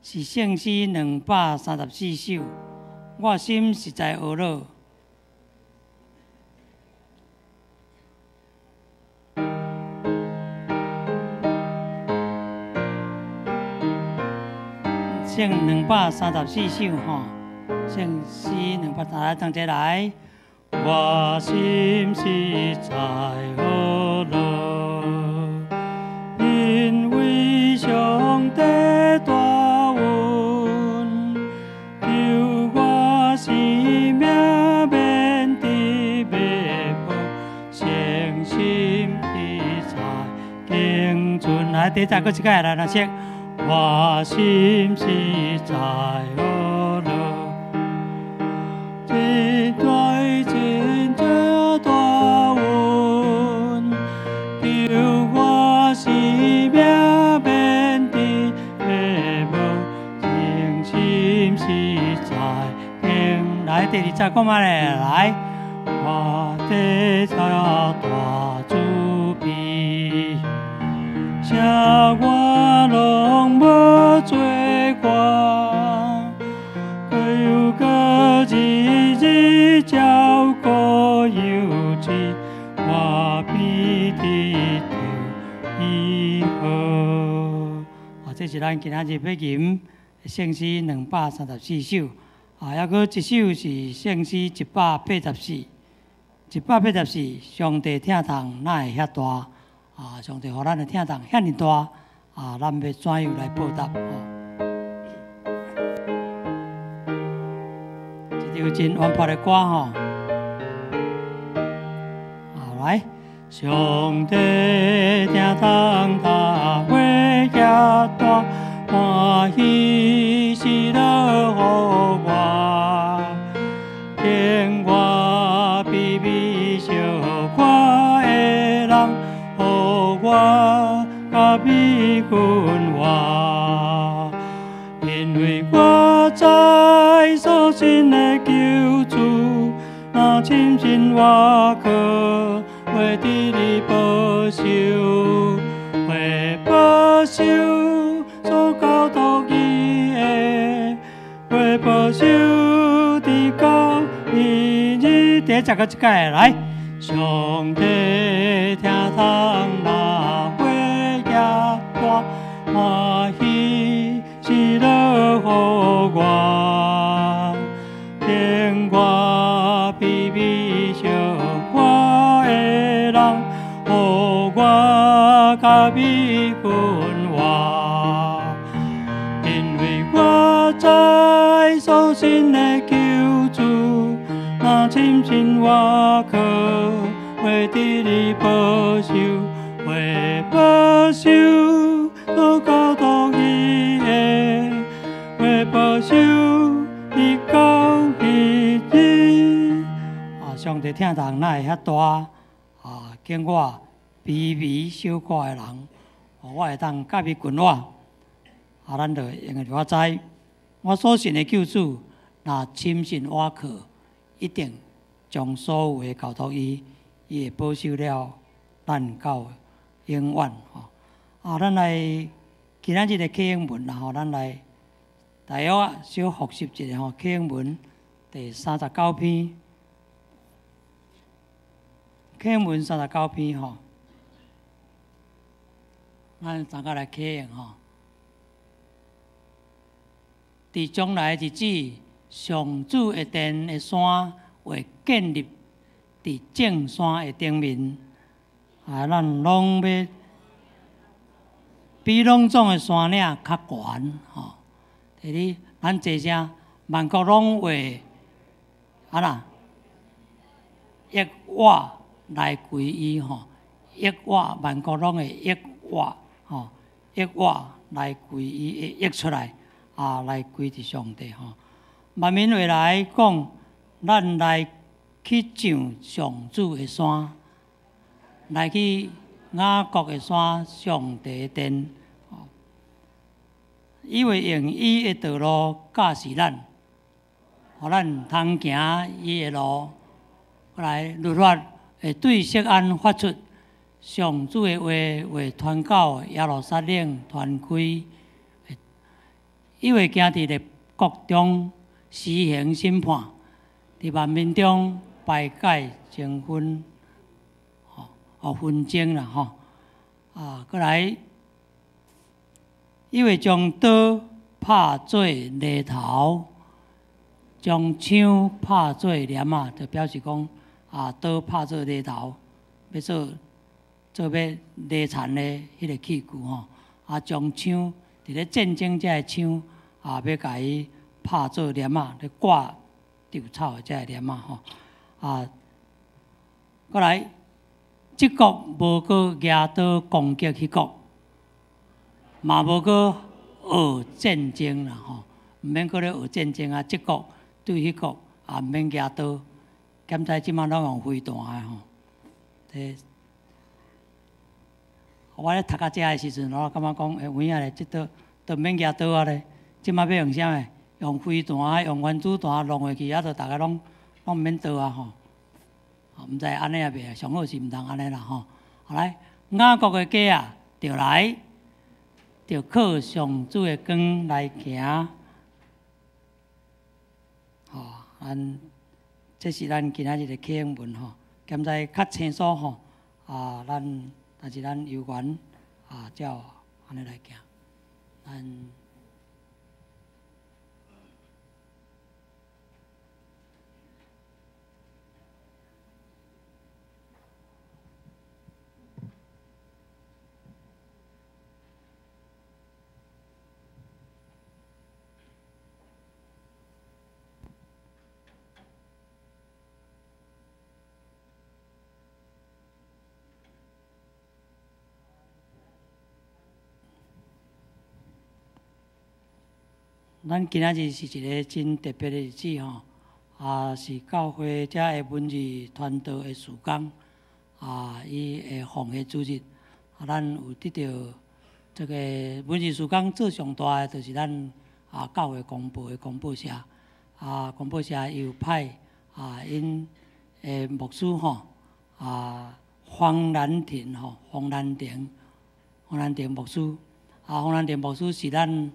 是聖詩234首。我心實在懊惱。聖234首吼，聖詩兩百來同齊來。我心實在懊惱，因為上帝大恩，救我生命免佇滅亡，誠心披在敬尊。來，第一再閣一擺來，來說。我心實在懊惱，真大真正大恩，救我生命免佇滅亡，誠心實在敬。來，第二節講嘛咧，來，我得大慈悲，寫我攏無罪過，閣又閣日日照顧幼稚，我必得著醫好。啊，這是咱今仔日欲吟聖詩234首，啊，猶閣一首是聖詩184，184，上帝疼痛哪會遐大？啊！上帝予咱的疼痛遐爾大，啊！咱欲怎樣來報答？吼，一首真活潑的歌吼。啊，來，上帝疼痛哪會遐大，歡喜喜樂予我，見我卑微小可的人，予我佮伊訓活，因為我知所信的救主，若深信倚靠，會得伊保守，會保守所交託伊的，會保守直到彼日。第一節閣一擺來。上帝疼痛哪會遐大，歡喜喜樂予我，見我卑微小可的人，予我佮伊訓活，因為我知所信的救主，若深信倚靠，會得伊保守，會保守所交託伊的，會保守直到彼日。啊！上帝疼痛哪會遐大？啊！見我卑微小可的人，予我會當佮伊群活。啊！咱就用的我知，我所信的救主，若深信倚靠，一定將所有的交託伊，伊會保守了咱到永遠吼。啊，咱來今仔日的啟應文啦吼，咱來大約啊小複習一下吼，啟應文第39篇，啟應文三十九篇吼，咱大家來啟應吼。佇將來的日子，上主的殿的山會建立佇眾山的頂面，啊，咱攏欲比攏總的山嶺較懸吼。第二，咱坐啥，萬國攏會啊啦，憶我來歸伊吼，憶我萬國攏會憶我吼，憶我來歸伊，會憶出來啊，來歸佇上帝吼。萬民會來講，咱來去上上主的山，來去雅各的山，上帝的殿。伊會用伊的道路教示咱，予咱通行伊的路。來律法會對錫安發出上主的話，會傳到耶路撒冷傳開。伊會行佇列國中施行審判，佇萬民中排解爭紛，吼，哦紛爭啦，吼。啊，閣來，伊會將刀拍做犁頭，將槍拍做鐮仔，就表示講啊，刀拍做犁頭，欲做做欲犁田的彼个器具吼。啊，將槍佇咧戰爭這个槍啊，欲共伊拍做鐮仔，咧割稻草的這个鐮仔吼。啊，閣來，這國無閣舉刀攻擊彼國，嘛無閣學戰爭啦吼，毋免閣咧學戰爭啊！這國對彼國也毋免舉刀，敢知這馬攏用飛彈的吼。這我咧讀到遮的時陣，我感覺講，欸，有影咧，這刀都毋免舉刀啊咧，這馬欲用啥物？用飛彈、用原子彈弄下去，啊，就逐个攏毋免刀啊吼。毋知按呢抑袂，上好是毋通按呢啦吼。好來，雅各的家啊，著來，著靠上主的光來行。吼，咱這是咱今仔日的啟應文吼，現在較清楚吼。啊，咱但是咱有緣啊，照按呢來行。咱。咱今仔日是一个真特別的日子吼，啊，是教會遮的文字傳道的事工，啊，伊的奉獻主日，啊，咱有得著這個文字事工做上大的，就是咱啊教會公報的公報社，啊，公報社又派啊𪜶的牧師吼，啊，黃蘭亭吼，黃蘭亭，黃蘭亭牧師，啊，黃蘭亭牧師是咱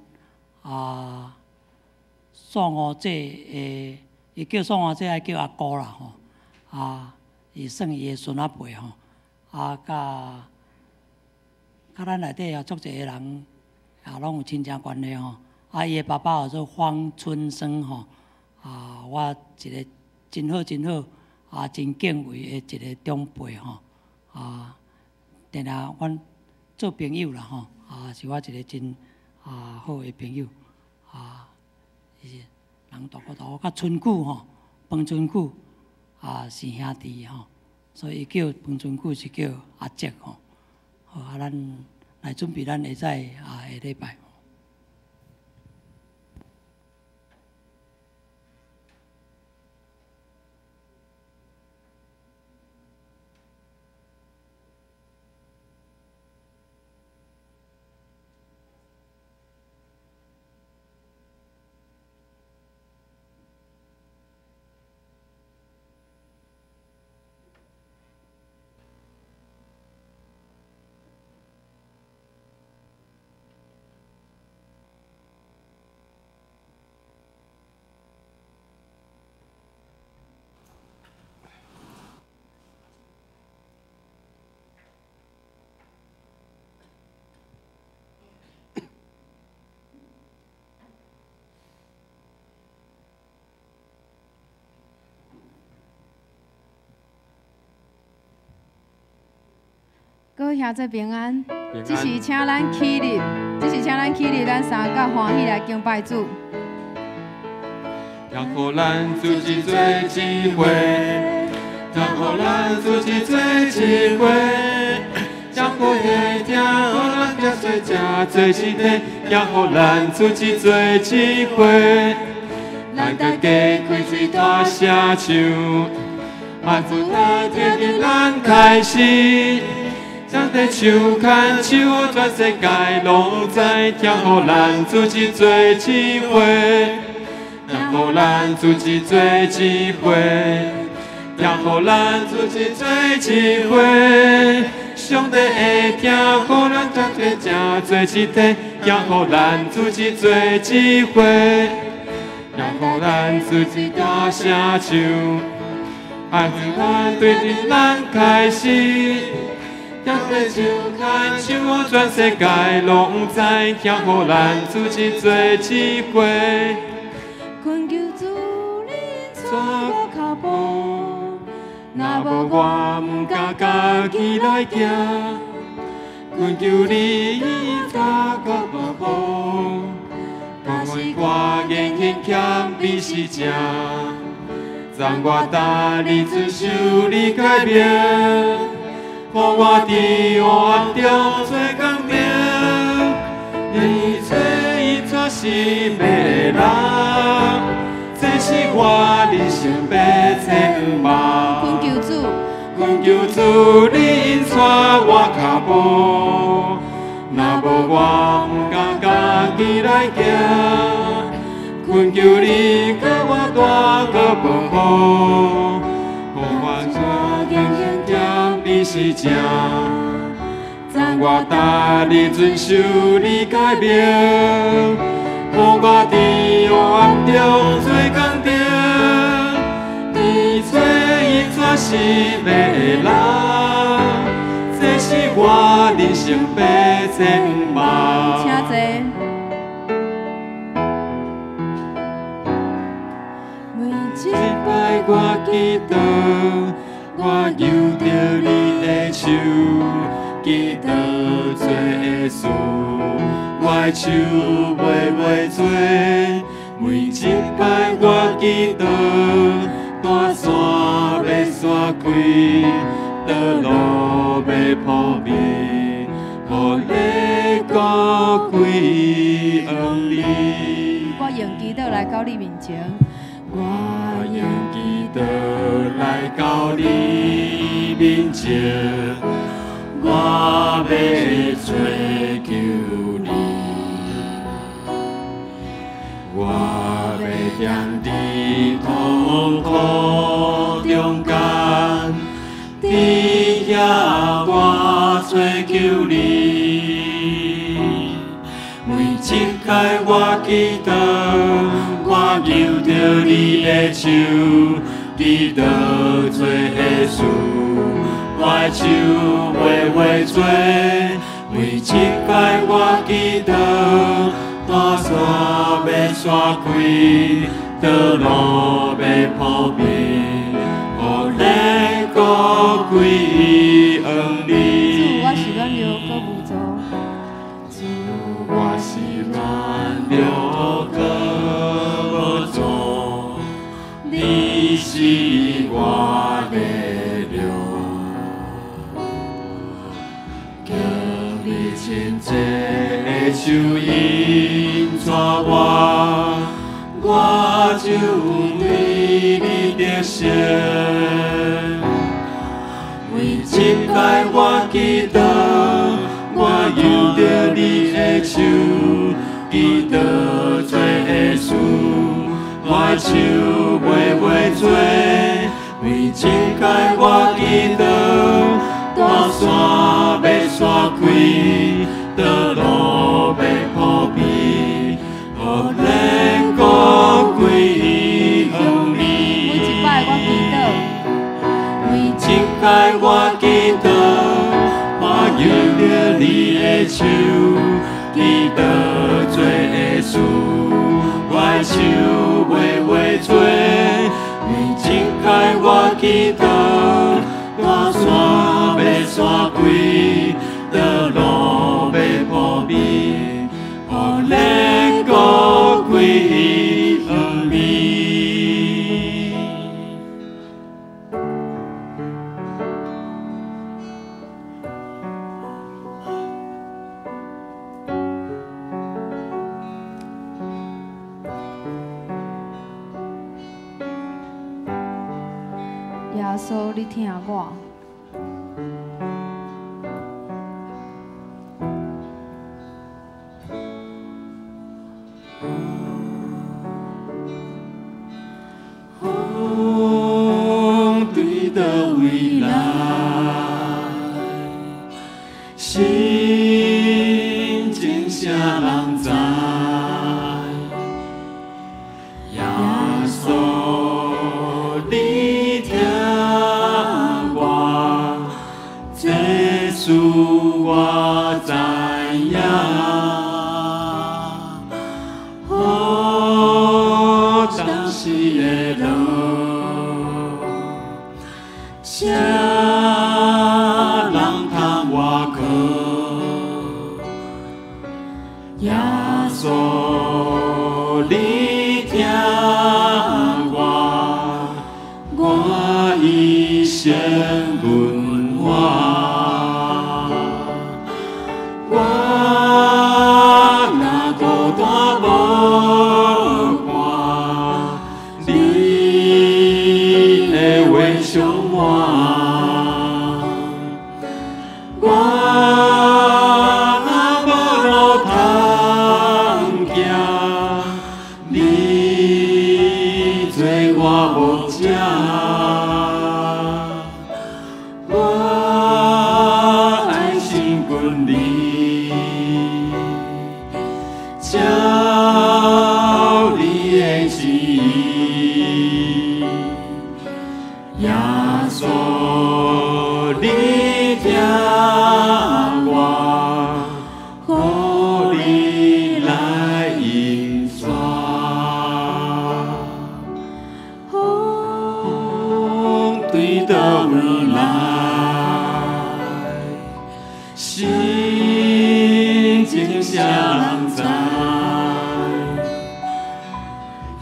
啊。宋五姐的，伊叫宋五姐，愛叫阿姑啦吼。啊，伊算伊的孫仔輩吼。啊，佮佮咱內底也足濟个人，也攏有親情關係吼。啊，伊的爸爸叫做方春生吼。啊，我一個真好真好，啊，真敬畏的一個長輩吼。啊，定定阮做朋友啦吼。啊，是我一個真啊好的朋友。啊。是人大個頭，佮春久吼，彭春久啊是兄弟吼，所以伊叫彭春久是叫阿叔吼。好，啊，咱來準備咱下載啊下禮拜。各位兄弟平安，這是請咱起立，這是請咱起立，咱三甲歡喜來敬拜主。聽予咱組織做一伙，聽予咱組織做一伙，將歌的聽，予咱誠濟誠濟一塊，聽予咱組織做一伙，咱大家開喙大聲唱，阿主他聽見咱開始。上帝手牽手，全世界攏知，聽予咱組織做一伙，聽予咱組織做一伙，聽予咱組織做一伙。上帝會聽，予咱誠濟誠濟一體，行予咱组织做一伙，行予咱组织大声唱，爱予咱对伫咱开始，行在手牵手，全世界拢知，行予咱组织做一伙。恳求主恁带我脚步，若无我毋敢家己来行。恳求你带我脚步，讲我言行谦卑是正，赞我逐日遵守你诫命，予我伫黑暗中做光明。你做伊带是欲的人，这是我人生欲展望。恳求主，恳求主，你引带我脚步，若无我毋敢家己来行。恳求你予我大个保护，予我做坚强谦卑是正，赞我逐日遵守你诫命，予我伫黑暗中做光灯。你做伊带是欲的人，这是我人生欲展望。请坐。每一摆我祈祷，我摇著你的手，祈祷做的事，我的手袂袂做。每一摆我祈祷，大山欲散开，道路欲铺明，予你高贵恩你。我用祈祷来到你面前，我用祈祷来到你面前，我欲追求你，我欲踮伫痛苦中间，伫遐我追求你。每一摆我祈祷，我摇著你的手，祈祷做的事，我的手袂袂做。每一摆我祈祷，大山欲散开，道路欲铺明，予你高贵恩你。主，我是软弱阁无助。主，我是软弱阁无助，你是我力量。求你亲切的手引带我，我就对你得胜。每一摆我祈祷，我摇著你的手，祈祷做的事，我的手袂袂做。每一摆我祈祷，大山欲散开，道路欲铺平，予你高贵恩你。每一摆我祈祷，每一摆我祈祷，我摇著你的手，祈祷做的事，我的手袂袂做。每一摆我祈祷，大山欲散开，道路欲铺明，予你高贵恩你。耶稣，你疼我。风对佗位来，心情啥人？我牧者，我爱亲近你，照你的旨意，耶稣，你疼我，予你来引带。风对佗位来，心情啥人知？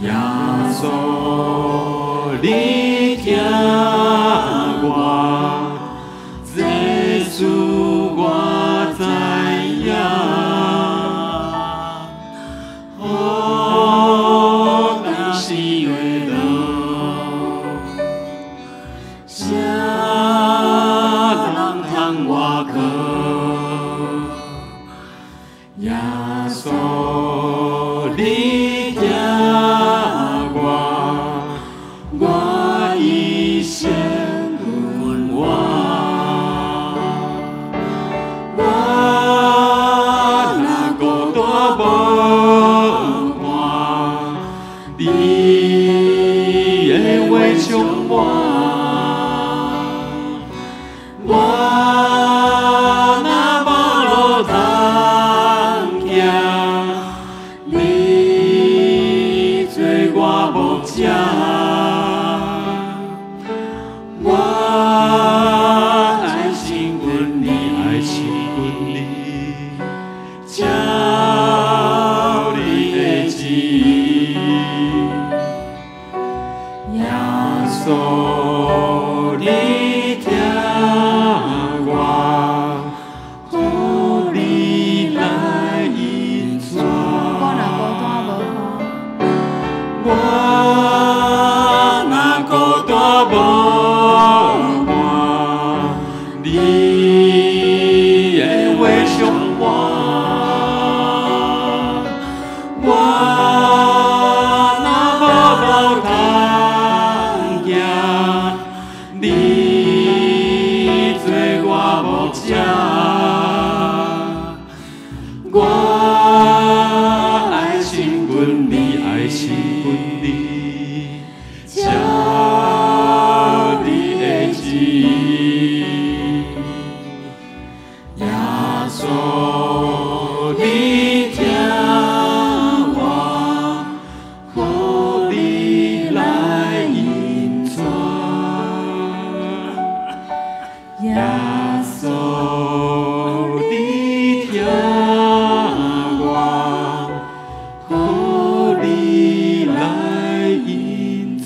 耶稣，你疼我，这事我知影。予当时的路，啥人通我靠？耶稣，你疼我，我一生跟我，我若孤单无伴，你的话充满。我若无路通行，你做我牧者，我爱亲近你，爱亲近你，照你的旨意，耶稣，你疼我，予你来引带。我若孤单无伴，我若孤单无伴，你的话相伴。我若无路通行，你做我牧者，我爱亲近你，爱亲近你，照你的旨意，耶稣，你疼我，予你来引带。耶稣，你疼我，予你来引带。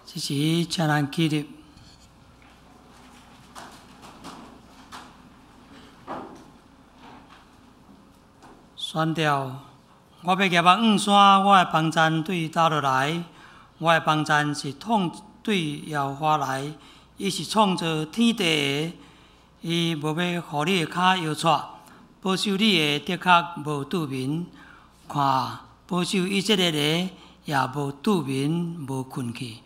这时，请咱起立。宣调，我欲举目向山，我的帮赞对佗落来？我的帮赞是创对耶和华来，伊是创造天地的，伊无欲予你的跤摇掣，保守你的的确无拄眠。看，保守以色列的也无拄眠，无困去。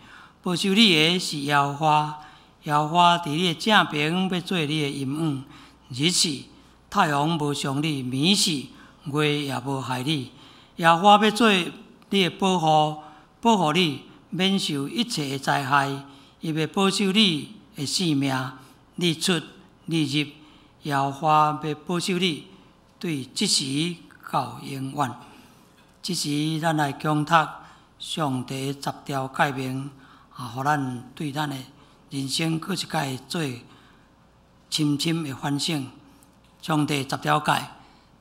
保守你的是耶和华，耶和华伫你的正边欲做你的荫荫。日时太阳无伤你，暝时月也无害你。耶和华欲做你的保护，保护你免受一切的灾害。伊欲保守你的性命，你出你入，耶和华欲保守你，对这时到永远。这时，咱来恭读上帝十条诫命，啊，予咱对咱的人生阁一摆做深深的反省。上帝十条诫，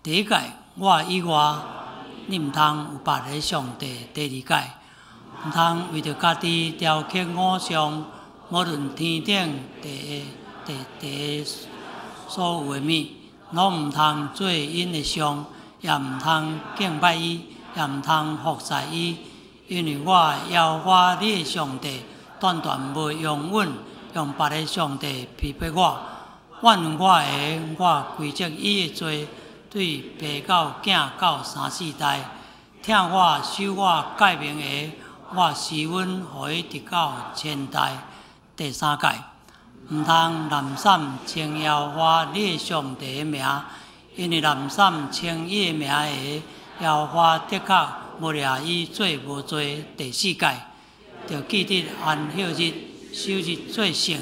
第一诫，我以外，你毋通有别个上帝。第二诫，毋通为著家己雕刻偶像，无论天顶地下地地所有的物，拢毋通做𪜶的像，也毋通敬拜伊，也毋通服侍伊，因为我耶和华你的上帝，断断袂容允用别个上帝批评我。怨恨我的，我归责伊的罪，对爸到囝到三四代；疼我、守我诫命的，我施恩予伊直到千代。第三戒，毋通滥訕称耶和华你的上帝的名，因为滥訕称伊的名的，耶和华的确无掠伊做无罪。第四戒，著记得安息日，守日做圣。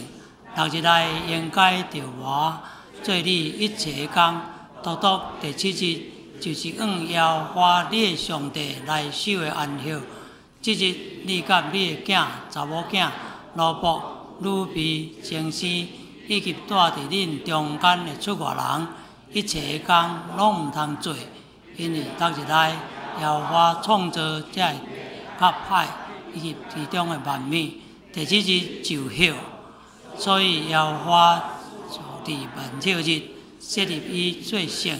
六日内应该著活做你一切的工，独独第七日就是按耶和华你的上帝来守的安息。這日你佮你的囝、查某囝、奴僕、女婢、精生，以及住佇恁中間的出外人，一切的工攏毋通做，因為六日內耶和華創造這地佮海以及其中的萬物，第七日就歇，所以耶和華就佇安息日設立伊做聖。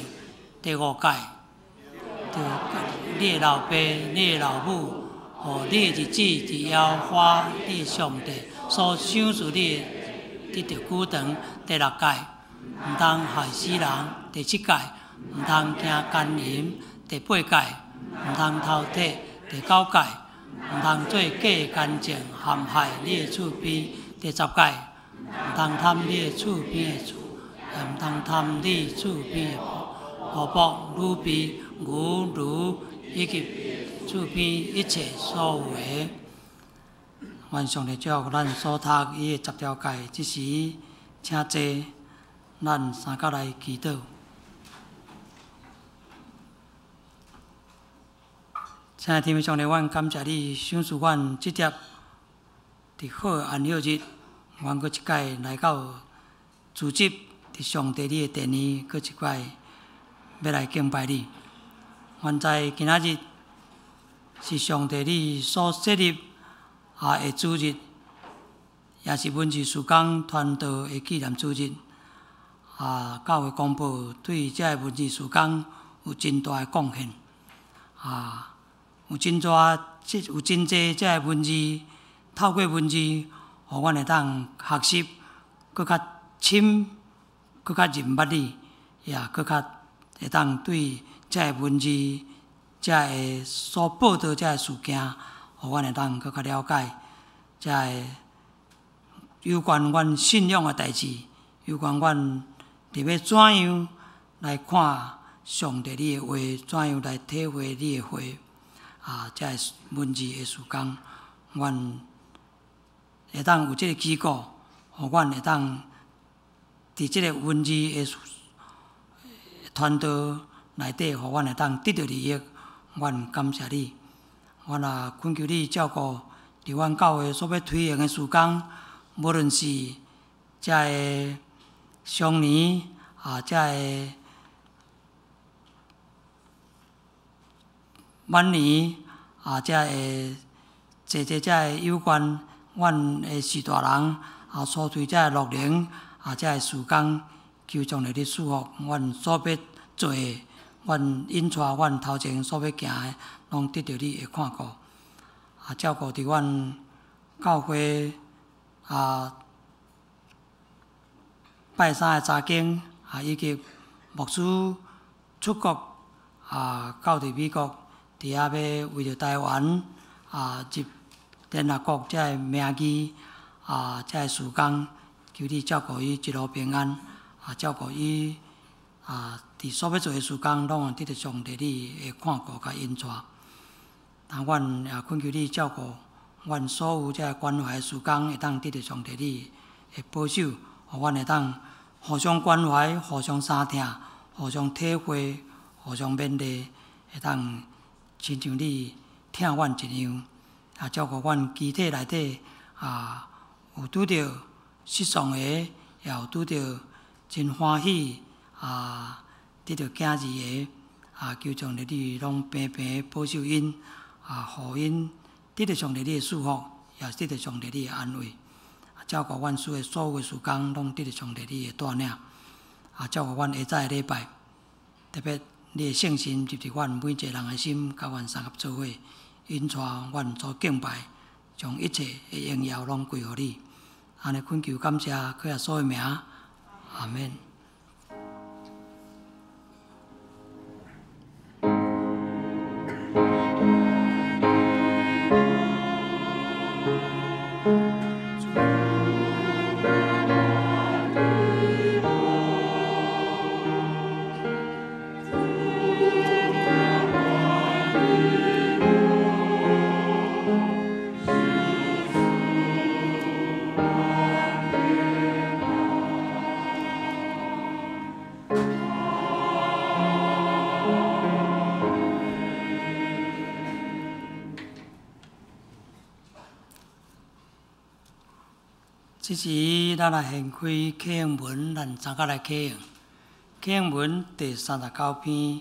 第五誡，著你的老爸、你的老母，予你的日子佇耶和華你的上帝所賞賜你的得著久長。第六誡，毋通害死人。第七誡，毋通行姦淫。第八誡，毋通偷竊。第九誡，毋通做假見證陷害你的厝邊。第十誡，毋通貪你的厝邊的厝，也毋通貪你厝邊的奴僕、女婢、牛、驢以及厝邊一切所有的。願上帝祝福咱所讀伊的十條誡，這時請坐，咱三甲來祈禱。親愛的天父上帝，阮感謝你賞賜阮這粒佇好的安息日，阮閣一擺來到聚集佇上帝你的殿裡，閣一擺欲來敬拜你。阮知今仔日是上帝你所設立的主日，也是文字事工傳道的紀念主日。教會公報對這个文字事工有真大的貢獻。有真濟，有真濟這个文字，透過文字，予阮會當學習閣較深，閣較認捌你，也閣較會當對這个文字、這个所報導這个事件，予阮會當閣較了解這个有關阮信仰的代誌，有關阮佇欲怎樣來看上帝你的話，怎樣來體會你的話，這个文字的事工，阮會當有這个基礎，予阮會當佇這个文字的傳道內底，予阮會當得著利益。阮感謝你，阮也懇求你照顧佇阮教會所欲推行的事工，無論是這个雙年啊，這个晚年啊，這个濟濟這个有關阮的序大人啊，所推這个樂齡啊，這个事工，求上帝你賜福，阮所欲做的，阮引帶阮頭前所欲行的，攏得著你的看顧。照顧佇阮教會拜三的查經以及牧師出國到佇美國，佇遐欲為著台灣入聯合國這个名義這个事工，求你照顧伊一路平安，照顧伊佇所欲做的事工，攏會得著上帝你的看顧佮引帶。但阮也懇求你照顧阮所有這个關懷的事工，會當得著上帝你的保守，予阮會當互相關懷、互相相疼、互相體會、互相勉勵，會當親像你疼阮一樣，照顧阮肢體內底有拄著失喪的，也有拄著真歡喜得著囝兒的，求上帝你攏平平保守𪜶，予𪜶得著上帝你的祝福，也得著上帝你的安慰。照顧阮所有的事工，攏得著上帝你的帶領。照顧阮下早的禮拜，特別你的聖神入佇阮每一個人的心，佮阮相合做伙，引帶阮做敬拜，將一切的榮耀攏歸予你。按呢懇求感謝，靠耶穌的名，阿們。這時，咱來掀開啟應文，咱三甲來啟應。啟應文第三十九篇，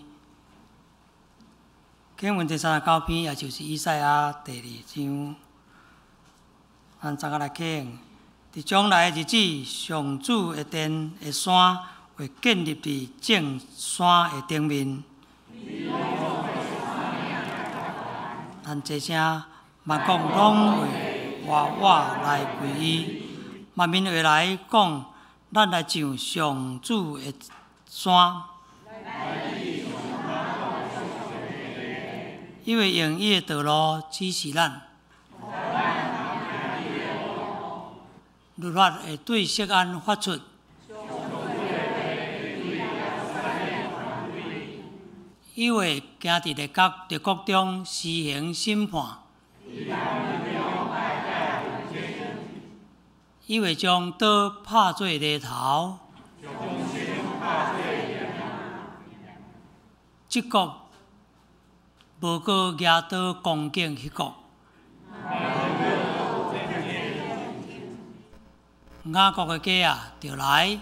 啟應文第三十九篇，也就是以賽亞第二章。咱三甲來啟應。佇將來的日子，上主的殿的山會建立佇眾山的頂面。咱齊聲，萬國攏會活活來歸伊。萬民會來講，咱來上上主的山，伊會用伊的道路指示咱，律法會對錫安發出，伊會行佇列國列國中施行審判。伊會將刀拍做犁頭，這國無閣舉刀攻擊彼國。雅各的家啊，著來！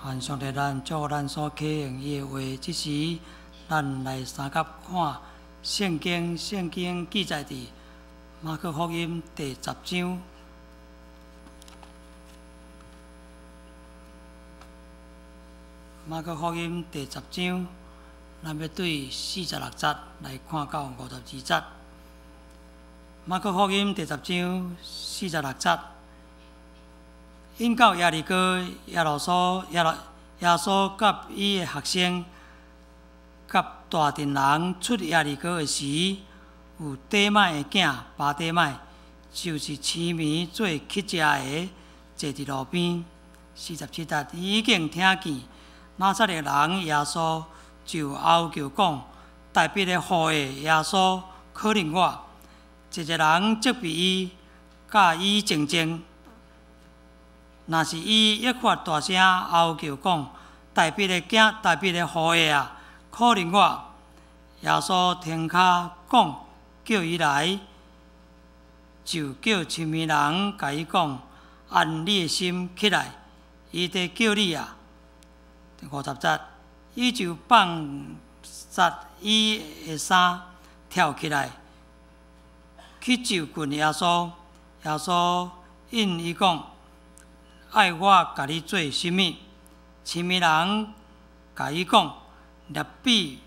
願上帝咱祝咱所啟用伊的話，這時咱來相佮看聖經，聖經記載佇馬可福音第十章。馬可福音第十章，咱欲對四十六節來看到五十二節。馬可福音第十章四十六節，引到耶利哥，耶穌耶穌佮伊的學生佮大陣人出耶利哥的時，有底邁的囝巴底邁，就是痴迷做乞食的，坐佇路邊。四十七節，伊已經聽見拿撒勒人耶穌，就嗷叫講：大衛的後裔耶穌，可憐我！一個人責備伊，佮伊靜靜。若是伊越發大聲嗷叫講：大衛的囝，大衛的後裔啊，可憐我！耶穌停跤講，叫伊來，就叫痴迷人共伊講：按你的心起來，伊佇叫你啊！五十節，伊就放捒伊的衫，跳起來，去就近耶穌。耶穌應伊講：愛我共你做啥物？痴迷人共伊講：辣彼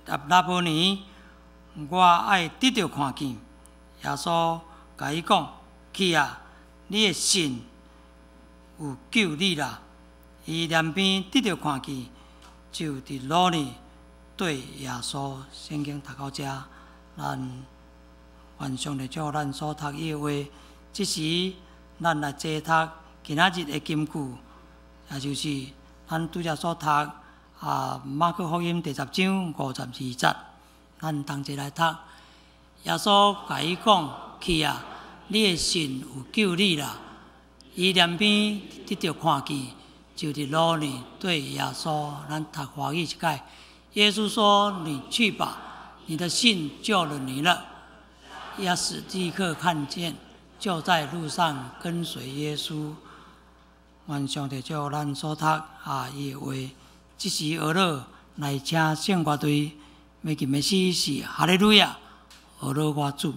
辣拉波尼，我愛得著看見。耶穌共伊講：去啊，你的信有救你啦。伊連邊得著看見，就佇路呢對耶穌。聖經讀到遮，咱願上帝祝咱所讀伊的話，這時咱來齊讀今仔日的金句，也就是咱拄才所讀啊馬可福音第十章五十二節，咱同齊來讀。耶穌共伊講：去啊，你的信有救你啦。伊連邊得著看見，就佇路呢對耶穌。咱讀華語一擺。耶穌說：你去吧，你的信救了你了。亞斯立刻看見，就在路上跟隨耶穌。願上帝祝咱所讀啊伊的話，這時呵咾來請聖樂隊，欲吟的詩是哈利路亞，呵咾我主。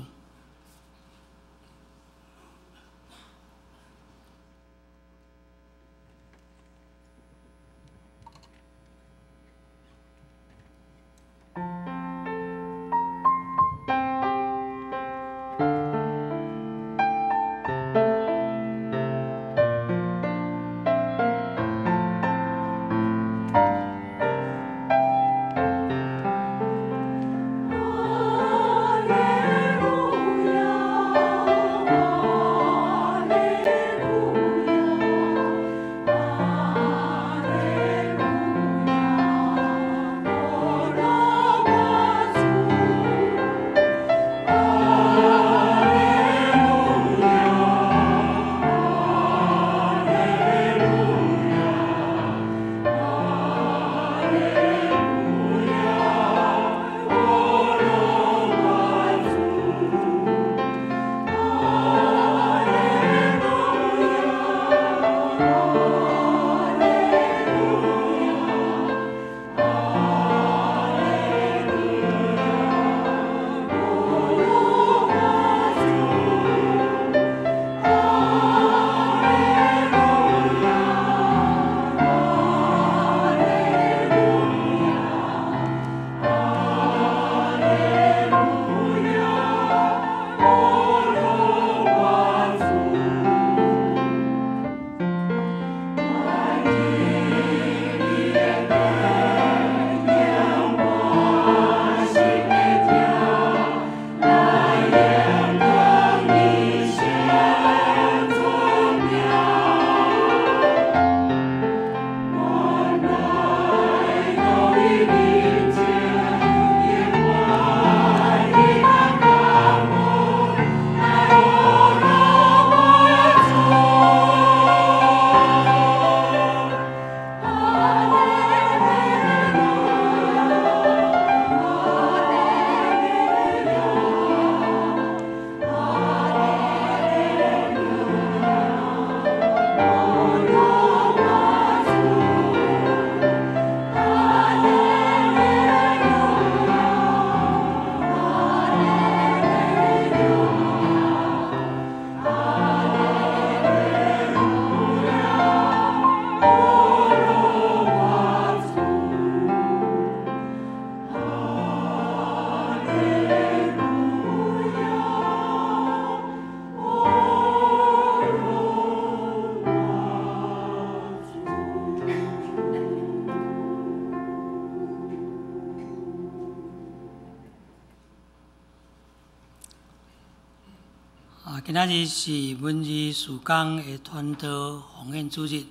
今仔日是文字事工的传道奉献主日，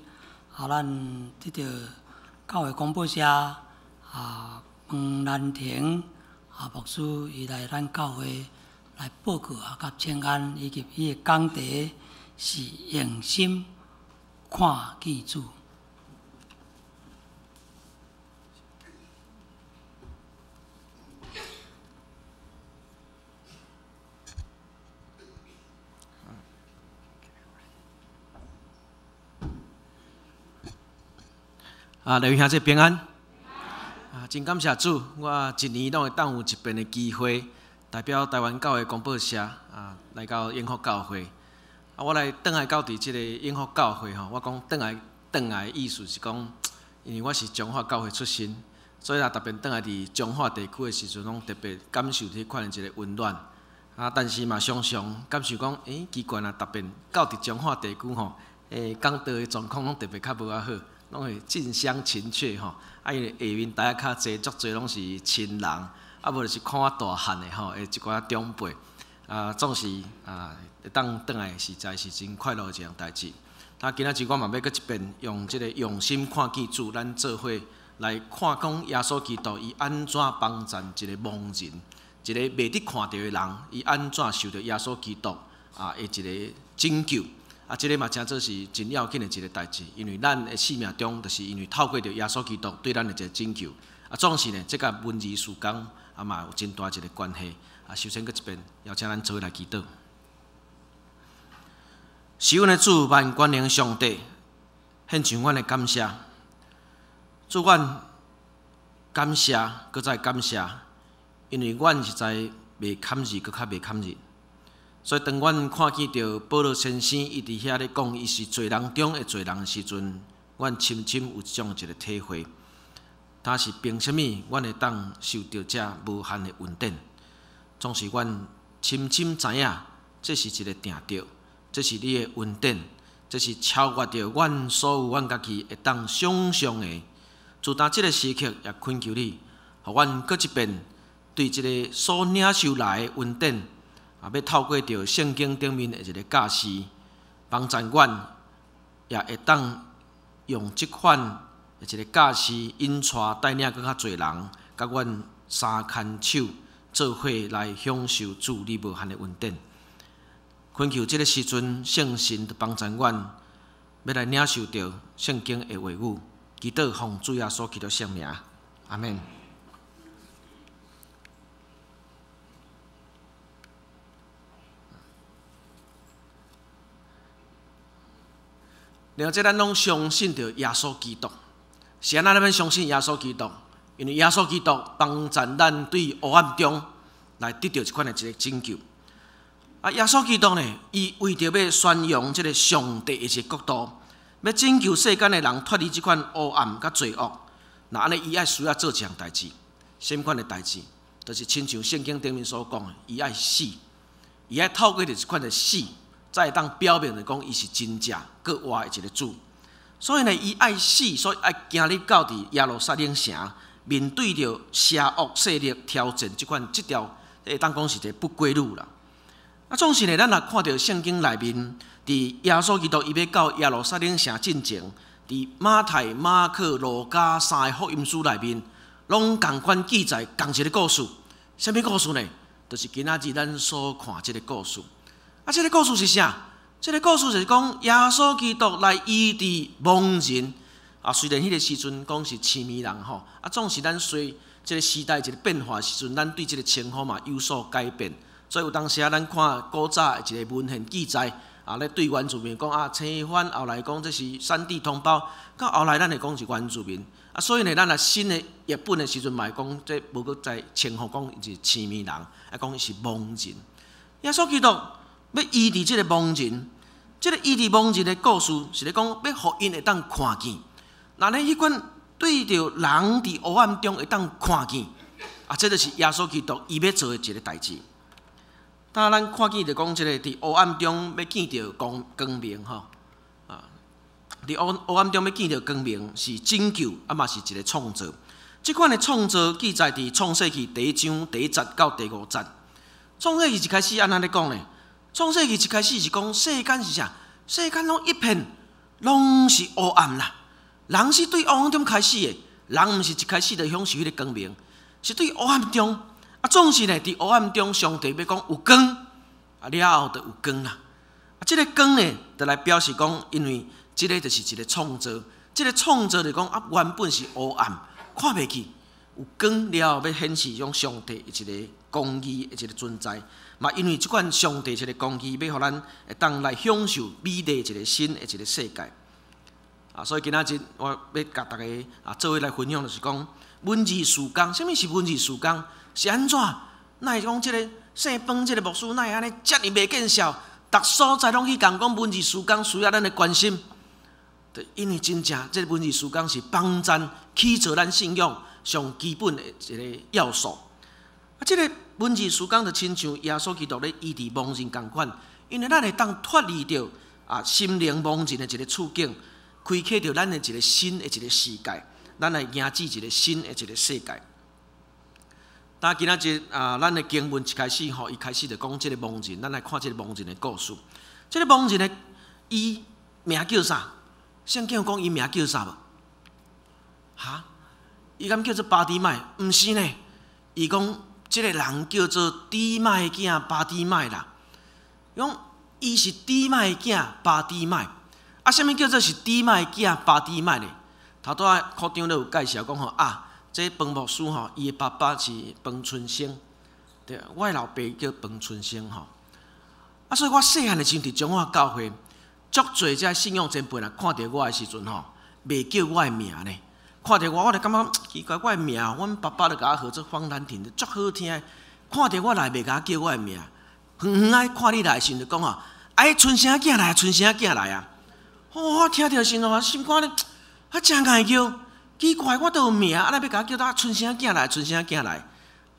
咱得著教會廣播社彭蘭亭牧師伊來咱教會來報告佮請安，以及伊的講題是用心看見主。刘兄弟平安。真感謝主，我一年攏會當有一遍的機會，代表台灣教會廣播社來到永福教會。我來轉來到佇這个永福教會吼，我講轉來轉來的意思是講，因為我是彰化教會出身，所以若特別轉來佇彰化地區的時陣，攏特別感受彼款的一个溫暖。但是嘛，常常感受講，奇怪啊，特別到佇彰化地區吼，講道的狀況攏特別較無遐好。攏會近鄉情怯吼，因為下面台仔較濟，足濟攏是親人，無就是看我大漢的吼，的一寡長輩，總是會當轉來實在是真快樂的一項代誌。今仔日我嘛欲閣一遍用這个用心看見主，咱做伙來看講耶穌基督伊按怎幫贊一个盲人，一个袂得看著的人，伊按怎受著耶穌基督的一个拯救。這个嘛，誠做是真要緊的一个代誌，因為咱的生命中，就是因為透過著耶穌基督對咱的一个拯救。總是呢，這佮文字事工嘛有真大一个關係。首先閣一遍，邀請咱做伙來祈禱。是阮的主，萬全能上帝，獻上阮的感謝。主，阮感謝，閣再感謝，因為阮實在袂堪日，閣較袂堪日。所以，當阮看見著保羅先生伊佇遐咧講，伊是罪人中的罪人的時陣，阮深深有這種一个體會。但是憑啥物，阮會當受著這無限的恩典？總是阮深深知影，這是一个定著，這是你的恩典，這是超越著阮所有阮家己會當想像的。自當這个時刻，也懇求你，予阮閣一遍對這个所領受來的恩典。欲透過著聖經頂面的一个教示，幫助阮，也會當用這款的一个教示引帶帶領閣較濟人，佮阮三牽手做伙來享受主你無限的恩典。懇求這个時陣，聖神幫助阮，欲來領受著聖經的話語，祈禱奉主耶穌基督聖名，阿們。然後，這咱攏相信著耶穌基督。是按怎咱欲相信耶穌基督？因為耶穌基督幫助咱對黑暗中來得著這款的一个拯救。耶穌基督呢，伊為著欲宣揚這个上帝的一个國度，欲拯救世間的人脫離這款黑暗佮罪惡。若按呢，伊愛需要做一項代誌，啥物款的代誌？就是親像聖經頂面所講的，伊愛死，伊愛透過著這款的死。才會當表明著講，伊是真正閣活的一个主。所以呢，伊愛死，所以愛行入到佇耶路撒冷城，面對著邪惡勢力挑戰，這款這條會當講是一个不歸路啦。總是呢，咱若看著聖經內面，佇耶穌基督伊欲到耶路撒冷城進前，佇馬太、馬可、路加三个福音書內面，攏仝款記載仝一个故事。啥物故事呢？就是今仔日咱所看這个故事。這个故事是啥？這个故事就是講耶穌基督來醫治盲人。雖然彼个時陣講是痴迷人吼，總是咱隨這个時代一个變化的時陣，咱對這个稱呼嘛有所改變。所以有當時啊，咱看古早的一个文獻記載，咧對原住民講青番後來講這是山地同胞，到後來咱會講是原住民。所以呢，咱若新的譯本的時陣嘛會講，這無閣再稱呼講伊是痴迷人，講伊是盲人。耶穌基督欲醫治這个盲人，這个醫治盲人的故事是咧講，欲予𪜶會當看見。若咧彼款對著人佇黑暗中會當看見，這就是耶穌基督伊欲做的一个代誌。當咱看見著講，這个佇黑暗中欲見著光光明吼，佇黑暗中欲見著光明是拯救，嘛是一个創造。這款的創造記載佇創世記第一章第一節到第五節。創世記一開始按怎咧講呢？創世記一開始是講世間是啥？世間攏一片攏是烏暗啦。人是對烏暗中開始的，人毋是一開始就享受彼个光明，是對烏暗中。啊，總是呢，佇烏暗中，上帝欲講有光，啊了後就有光啦。啊，這个光呢，就來表示講，因為這个就是一个創造，這个創造就講啊，原本是烏暗，看袂去，有光了後欲顯示講上帝一个公義的一个存在。嘛，因為這款上帝一个公義，欲予咱會當來享受美麗一个新的一个世界。啊，所以今仔日我欲共大家啊做伙來分享，就是講文字事工。啥物是文字事工？是按怎？哪會講這个姓彭這个牧師，哪會按呢遮爾袂見笑？逐所在攏去共講文字事工需要咱的關心。因為真正這个文字事工是幫贊起造咱信仰上基本的一个要素。啊，這个文字事工就親像耶穌基督咧醫治盲人仝款，因為咱會當脫離著啊心靈盲人的一个處境，開啟著咱的一个新的一个世界，咱來迎接一个新的一个世界。但今仔日啊，咱的經文一開始吼，伊開始就講這个盲人，咱來看這个盲人的故事。這个盲人的伊名叫啥？聖經有講伊名叫啥無？哈？伊敢叫做巴底買？毋是呢。伊講這个人叫做底買囝巴底買啦。伊講伊是底買囝巴底買。啊，啥物叫做是底買囝巴底買呢？頭拄仔科長都有介紹講吼啊，這彭牧師吼，伊的爸爸是彭春生，對，我的老爸叫彭春生吼。啊，所以我細漢的時陣佇彰化教會，足濟這信仰前輩若看著我的時陣吼，袂叫我的名呢。看著我，我就感覺奇怪，我的名，阮爸爸就共我號做方蘭亭，足好聽。看著我來，袂共我叫我的名，遠遠仔看你來的時陣就講吼，哎，春生囝來啊，春生囝來啊！哦，我聽著時陣心肝咧，啊，誠礙叫。奇怪，我都有名，啊，若欲共我叫做春生囝來，春生囝來，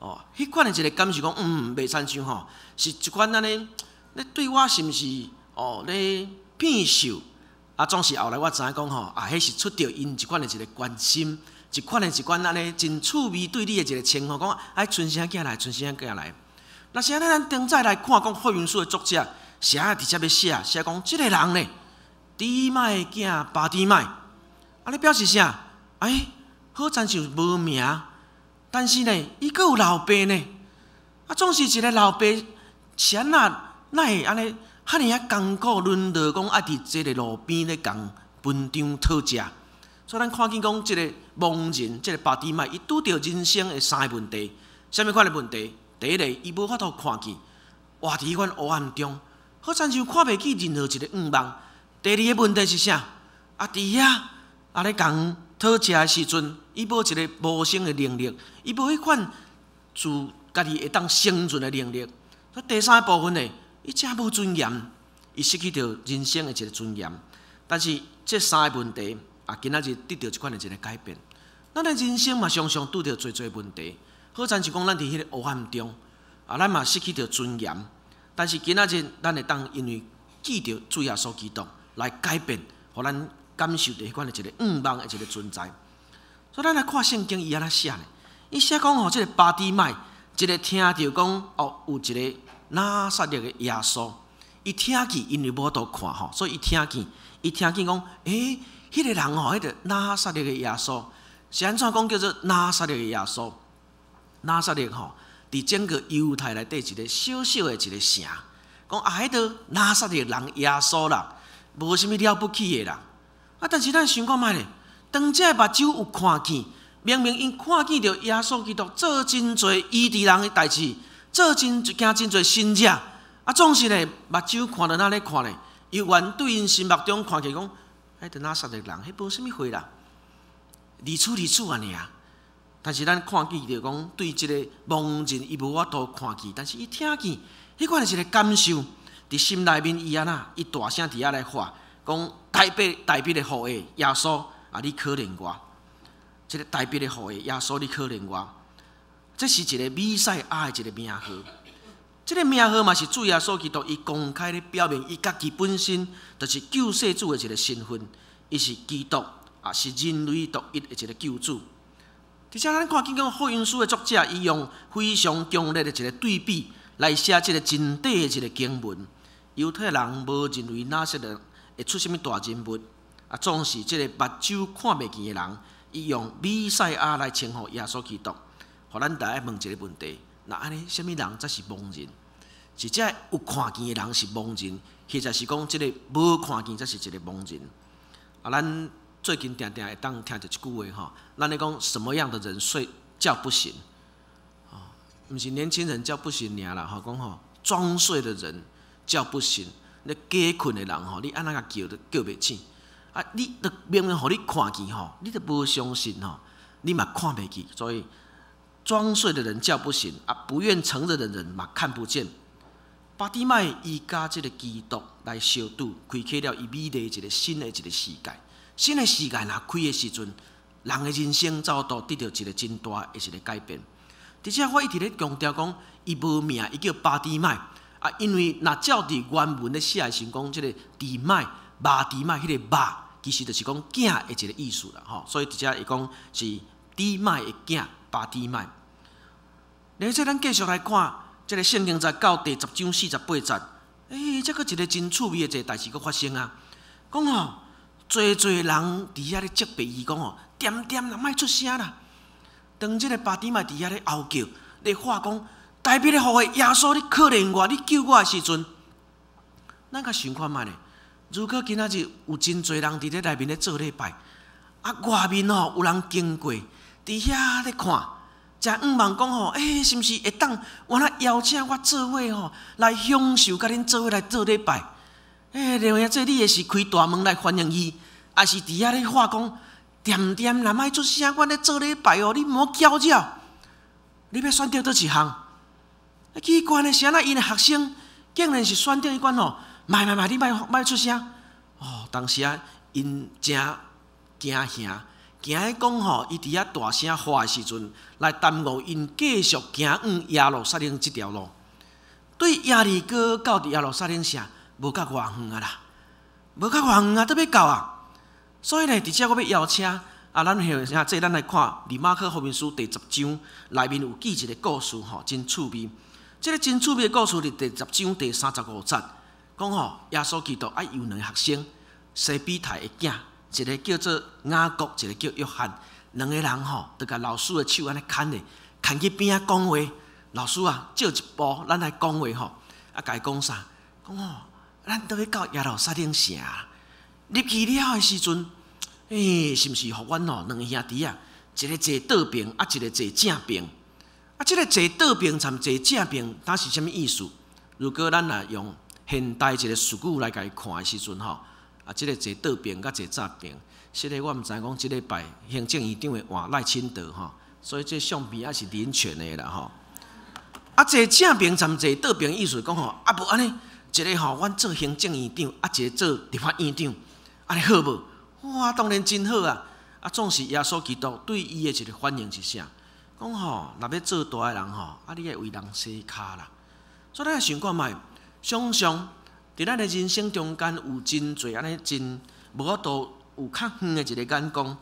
哦，彼款的一个感受講，袂親像吼，是一款按呢，咧對我是毋是哦咧騙受？啊，總是後來我知影講吼，啊，彼是出著𪜶一款的一个關心，一款的一款按呢真趣味對你的一个稱呼，講哎，春生囝來，春生囝來。若是按呢，咱頂早來看講福音書的作者寫佇遮欲寫，寫講這个人呢，底買囝巴底買，啊，咧表示啥？哎，好親像無名，但是呢，伊閣有老爸呢。啊，總是一个老爸，是按怎哪會按呢？遐爾仔艱苦淪落，講愛佇這个路邊咧共分張討食。所以咱看見講，這个盲人，這个巴底買，伊拄著人生的三个問題。啥物款的問題？第一个，伊無法度看見，活佇彼款烏暗中，好親像看袂見任何一个向望。第二个問題是啥？啊，佇遐啊咧共討食的時陣，伊無一个謀生的能力，伊無彼款自家己會當生存的能力。所以第三个部分呢，伊誠無尊嚴，伊失去著人生的一个尊嚴。但是這三个問題啊，今仔日得著這款的一个改變。咱的人生嘛，常常拄著濟濟問題。好親像講，咱佇彼个黑暗中啊，咱嘛失去著尊嚴。但是今仔日，咱會當因為記著主耶穌基督來改變，予咱感受著彼款的一个向望的一个存在。所以咱來看聖經，伊按怎寫呢？伊寫講吼，這个巴底買，一个聽著講哦，有一个拿撒勒的耶穌，伊聽見，因為無法度看吼，所以伊聽見，伊聽見講，欸，彼个人吼，彼个拿撒勒的耶穌，是按怎講叫做拿撒勒的耶穌？拿撒勒吼，佇整個猶太內底一个小小的一个城，講啊，彼个拿撒勒人耶穌啦，無啥物了不起的啦。啊！但是咱想看覓咧？當這个目睭有看見，明明𪜶看見著耶穌基督做真濟醫治人的代誌，做真行真濟神跡，啊，總是咧目睭看著哪咧看咧，猶原對𪜶心目中看起講，彼个拿撒勒人，彼無啥物貨啦，如此如此按呢爾。但是咱看見著講，對這個盲人，伊無法度看見，但是伊聽見，彼款是一个感受，佇心內面伊按怎，伊大聲佇遐來喊，講大衛大衛的後裔耶穌啊，你可憐我！這个大衛的後裔耶穌，你可憐我！這是一个彌賽亞的一个名號，這个名號嘛是主耶穌基督伊公開咧表明，伊家己本身就是救世主的一个身份，伊是基督啊，是人類獨一的一个救主。佇遮咱看見講福音書的作者，伊用非常強烈的一个對比來寫這个真短的一个經文。猶太人無認為拿撒勒會出啥物大人物，啊，總是這个目睭看袂見的人，伊用彌賽亞來稱呼耶穌基督。予咱逐愛問一个問題：若按呢，啥物人才是盲人？是這有看見的人是盲人，或者是講這个無看見才是一个盲人？啊，咱最近定定會當聽著一句話吼，咱咧講什麼樣的人睡覺不醒？哦，毋是年輕人叫不醒爾啦，吼，講吼裝睡的人叫不醒，咧假睏的人吼，你按怎共叫都叫袂醒。啊，你著明明予你看見吼，你著無相信吼，你嘛看袂見，所以裝睡的人叫不醒，啊，不願承認的人嘛看不見。巴底買伊佮這个基督來相拄，開啟了伊美麗一個新的一個世界。新的世界若開的時陣，人的人生才有法度得著一個真大的一個改變。佇遮我一直咧強調講，伊無名，伊叫巴底買。啊，因為若照佇原文咧寫的時講，這個底買、巴底買，彼个巴其實就是講囝的一個意思啦，吼。所以佇遮會講是底買的囝，巴底買。咧，這咱繼續來看，這个聖經在到第十章四十八節，欸，這閣一個真趣味的一个代誌閣發生啊！講吼，濟濟人佇遐咧責備伊講吼，恬恬啦，莫出聲啦。當這个巴底買佇遐咧嗷叫，咧喊講，大衛的後裔耶穌，你可憐我，你救我的時陣，咱較想看覓咧？如果今仔日有真濟人佇咧內面咧做禮拜，啊，外面吼有人經過，佇遐咧看。誠向望講吼，欸，是毋是會當我來邀請我做伙吼，來享受佮恁做伙來做禮拜？欸，另外這你會是開大門來歡迎伊，抑是佇遐咧喊講，恬恬啦，莫出聲，阮咧做禮拜哦，你毋好攪擾。你欲選擇佗一項？奇怪的是按怎𪜶的學生竟然是選擇彼款吼，莫莫莫，你莫莫出聲。哦，當時啊，𪜶誠驚嚇。驚講吼，伊佇遐大聲喊的時陣，來耽誤𪜶繼續行往耶路撒冷這條路。對耶利哥到佇耶路撒冷城，無甲偌遠啊啦，無甲偌遠啊，都欲到啊。所以呢，佇遮我欲邀請啊，咱現這咱來看《馬可福音書》第十章內面有記一个故事吼，真趣味。這个真趣味的故事佇第十章第三十五節，講吼，耶穌基督啊有兩个學生，西庇太的囝。一个叫做雅各，一个叫約翰，兩个人吼，就共老師的手按呢牽咧，牽去邊仔講話。老師啊，借一步，咱來講話吼。啊，共伊講啥？講吼，咱都欲到耶路撒冷城，入去了的時陣，欸，是毋是予阮吼兩个兄弟啊，一个坐倒爿，啊，一个坐正爿。啊，這个坐倒爿參坐正爿，它是啥物意思？如果咱若用現代一个術語來共伊看的時陣吼。啊，這个坐倒爿佮坐正爿，實在我毋知講這禮拜行政院長會換賴清德吼，所以這相片也是林權的啦吼。啊，坐正爿參坐倒爿意思講吼，啊無按呢，一个吼，阮做行政院長，啊一个做立法院長，按呢好無？哇，當然真好啊！啊，總是耶穌基督對伊的一个反應是啥？講吼，若欲做大的人吼，啊，你愛為人洗跤啦。所以咱想看覓，常常佇咱的人生中間有真濟按呢真無法度有較遠的一個眼光，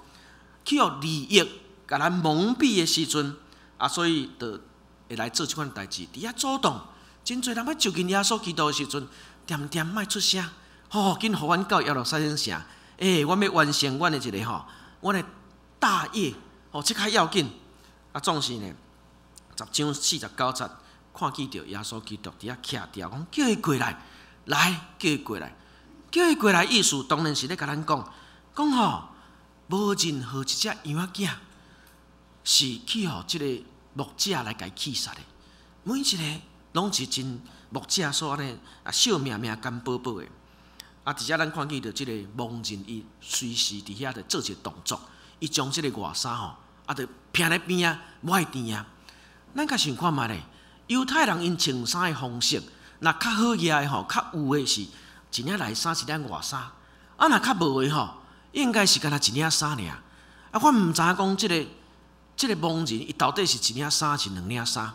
去予利益共咱蒙蔽的時陣，啊，所以就會來做這款代誌。佇遐阻擋，真濟人欲就近耶穌基督的時陣，恬恬莫出聲，吼，緊予阮到耶路撒冷城，欸，阮欲完成阮的一個吼，阮的大業，吼，這較要緊。啊，總是呢，十章四十九節，看見著耶穌基督佇遐徛佇，講叫伊過來。來，叫伊過來，叫伊過來，意思當然是咧共咱講，講吼，無任何一隻羊仔囝是去予這个牧者來共伊棄殺的，每一个攏是真牧者所按呢啊惜命命甘寶寶的。啊，佇遮咱看見著這个盲人，伊隨時佇遐咧做一個動作，伊將這个外衫吼，啊，就披咧邊仔，無愛甜啊。咱較想看覓咧，猶太人𪜶穿衫的方式。若較好額的吼，較有的是一領內衫，一領外衫。啊，若較無的吼，應該是干焦一領衫爾。啊，我毋知影講這个盲人，伊到底是一領衫是兩領衫。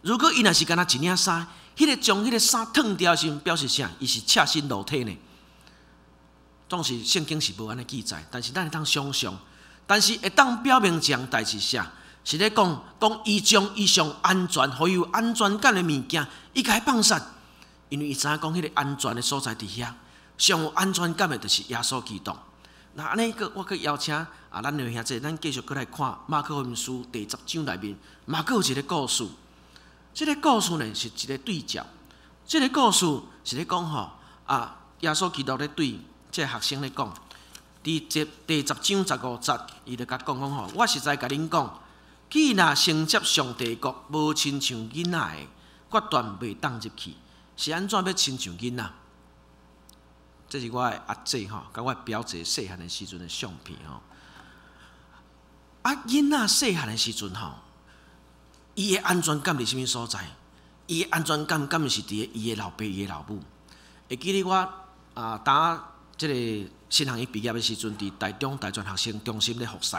如果伊若是干焦一領衫，彼个將彼个衫脫掉時，表示啥？伊是赤身露體呢？總是聖經是無按呢記載，但是咱會當想象，但是會當表明一項代誌啥？是咧講講伊將伊上安全，予伊有安全感的物件，伊共伊放殺。因為伊知影講彼個安全的所在佇遐，上有安全感的就是耶穌基督。那按呢閣我閣邀請啊，咱的兄弟，咱繼續閣來看馬可福音書第十章內面，嘛閣有一個故事。這個故事呢是一個對照，這個故事是咧講吼啊，耶穌基督咧對這個學生咧講，佇這第十章十五節，伊就共講講吼，我實在共恁講，既若承接上帝國無親像囡仔的，決斷袂當入去。是按怎欲親像囡仔？這是我的阿姊吼，佮我表姐細漢的時陣的相片吼。啊，囡仔細漢的時陣吼，伊的安全感佇啥物所在？伊的安全感敢毋是佇伊的老爸、伊的老母？會記得我啊，當這個新學院畢業的時陣，佇台中大專學生中心咧服侍。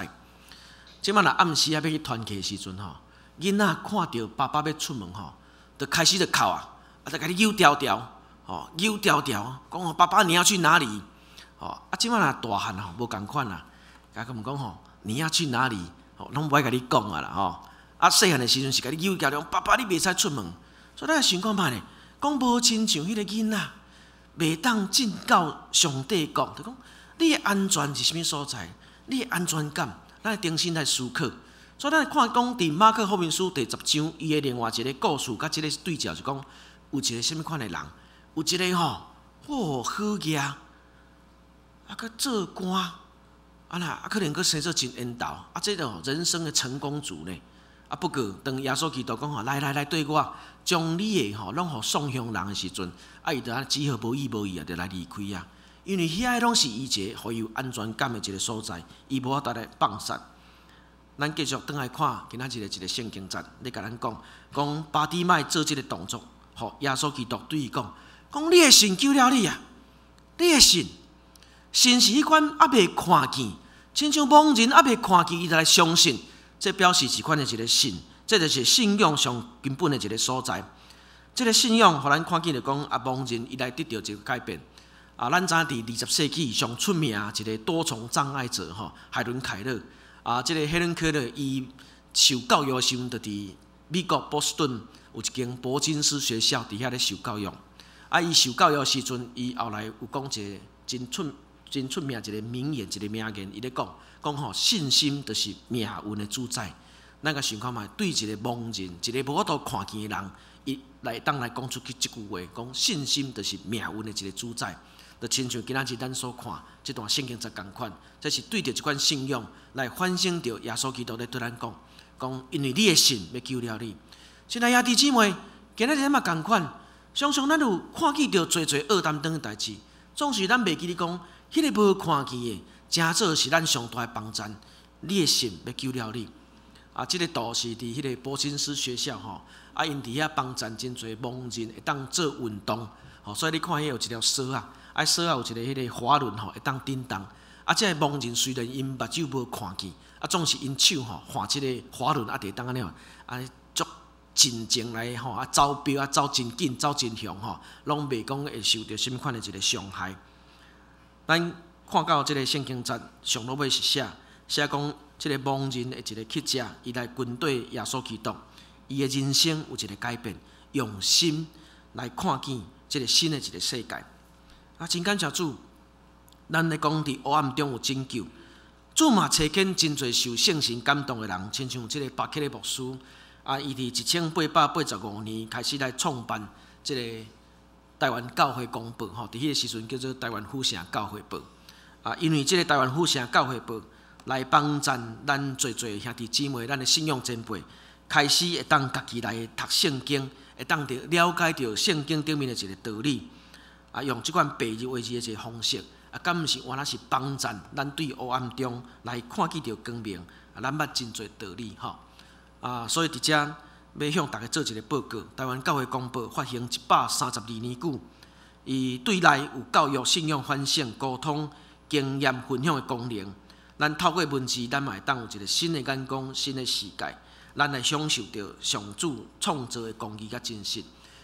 這擺若暗時啊，欲去團契的時陣吼，囡仔看著爸爸欲出門吼，就開始就哭啊，啊，就共你扭條條，吼，扭條條，講吼爸爸你要去哪裡？吼，啊，這擺若大漢吼無仝款啊，共佢們講吼，你要去哪裡？吼，攏無愛共你講啊啦吼。啊，細漢的時陣是共你扭條條，爸爸你袂使出門。所以咱想看覓咧，講無親像彼個囡仔，袂當進到上帝國，就講你的安全是啥物所在？你的安全感，咱重新來思考。所以咱看講佇馬可福音書第十章，伊的另外一個故事，佮這個對照是講，有一個啥物款的人，有一個吼，哦，好額，啊，閣做官，啊啦，啊可能閣生做真緣投，啊，這個人生的成功族呢。啊，不過當耶穌基督講吼，來來來，綴我，將你的吼攏予送鄉人的時陣，啊，伊就按只好無意無意啊，就來離開啊。因為遐個攏是伊一個予伊有安全感的一個所在，伊無法度來放殺。咱繼續轉來看今仔日的一個聖經節，咧共咱講，講巴底買做這個動作，予耶穌基督對伊講，講你的信救了你啊，你的信，信是彼款猶未看見，親像盲人猶未看見，伊就來相信。這表示一款的一個信，這就是信仰上根本的一個所在。這個信仰，予咱看見就講啊，盲人伊來得著一個改變。啊，咱知影佇20世紀上出名一個多重障礙者吼，海倫凱勒。啊，這個海倫凱勒伊受教育的時陣，就佇美國波士頓有一間柏金斯學校佇遐咧受教育。啊，伊受教育的時陣，伊後來有講一個真出名一個名言，一個名言，伊咧講講吼，信心就是命運的主宰。咱共想看覓，對一個盲人，一個無法度看見的人，伊來當來講出去這句話，講信心就是命運的一個主宰。就親像今仔日咱所看這段聖經節仝款，這是對著這款信仰來反省著耶穌基督咧對咱講，講因為你的信欲救了你。親愛兄弟姊妹，今仔日嘛仝款，常常咱有看見著濟濟僫擔當的代誌，總是咱袂記得講，彼個無看見的，成做是咱上大的幫贊。你的信欲救了你。啊，這個圖是佇彼個柏金斯學校吼，啊，𪜶佇遐幫贊真濟盲人會當做運動，吼，所以你看彼有一條索仔，啊，索仔有一個彼個滑輪吼，會當振動。啊，這個盲人雖然𪜶目睭無看見，啊，總是𪜶手吼換這個滑輪啊，會當按呢，按呢足盡情來吼啊走飆啊走真緊走真雄吼，攏袂講會受著啥物款的一個傷害。咱看到這個聖經節上落尾是寫寫講，這個盲人的一個乞者，伊來跟綴耶穌基督，伊的人生有一個改變，用心來看見這個新的一個世界。啊，真感謝主，咱咧講佇黑暗中有拯救，主嘛差遣真濟受聖神感動的人，親像這個巴克禮牧師，啊，伊佇1885年開始來創辦這個台灣教會公報，吼，佇彼個時陣叫做台灣府城教會報。啊，因為這個台灣府城教會報來幫贊咱濟濟兄弟姊妹，咱的信仰前輩，開始會當家己來讀聖經，會當著了解著聖經頂面的一個道理。啊，用這款白日話字的一個方式，啊，敢毋是原來是幫贊咱對黑暗中來看見著光明，啊，咱捌真濟道理吼。啊，所以佇遮欲向大家做一個報告，台灣教會公報發行132年久，伊對內有教育、信仰反省、溝通、經驗分享的功能。咱透過文字，咱嘛會當有一個新的眼光、新的視界，咱來享受著上主創造的公義佮真實。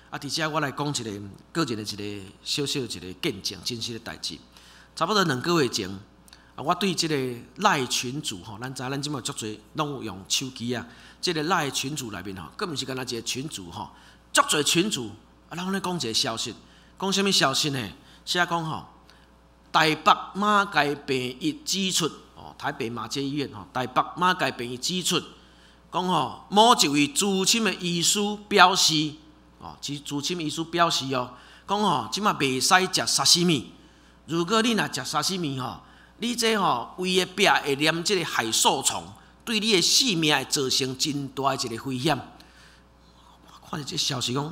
啊，佇遮我來講一個個人的一個小小一個見證，真實的代誌。差不多2個月前，啊，我對這個 LINE 群組吼，咱知影咱這馬足濟攏有用手機啊。這個 LINE 群組內面吼，閣毋是干焦一個群組吼，足濟群組，啊，咱咧講一个消息，講啥物消息呢？寫講吼，台北馬偕病院指出，哦，台北馬偕醫院吼，台北馬偕病院指出，講吼，某一位資深的醫師表示，哦，資深醫師表示哦，講吼，這馬袂使食沙西米。如果你若食沙西米吼，你這吼胃的壁會黏這个海獸蟲，對你的性命會造成真大的一个危險。看著這消息講，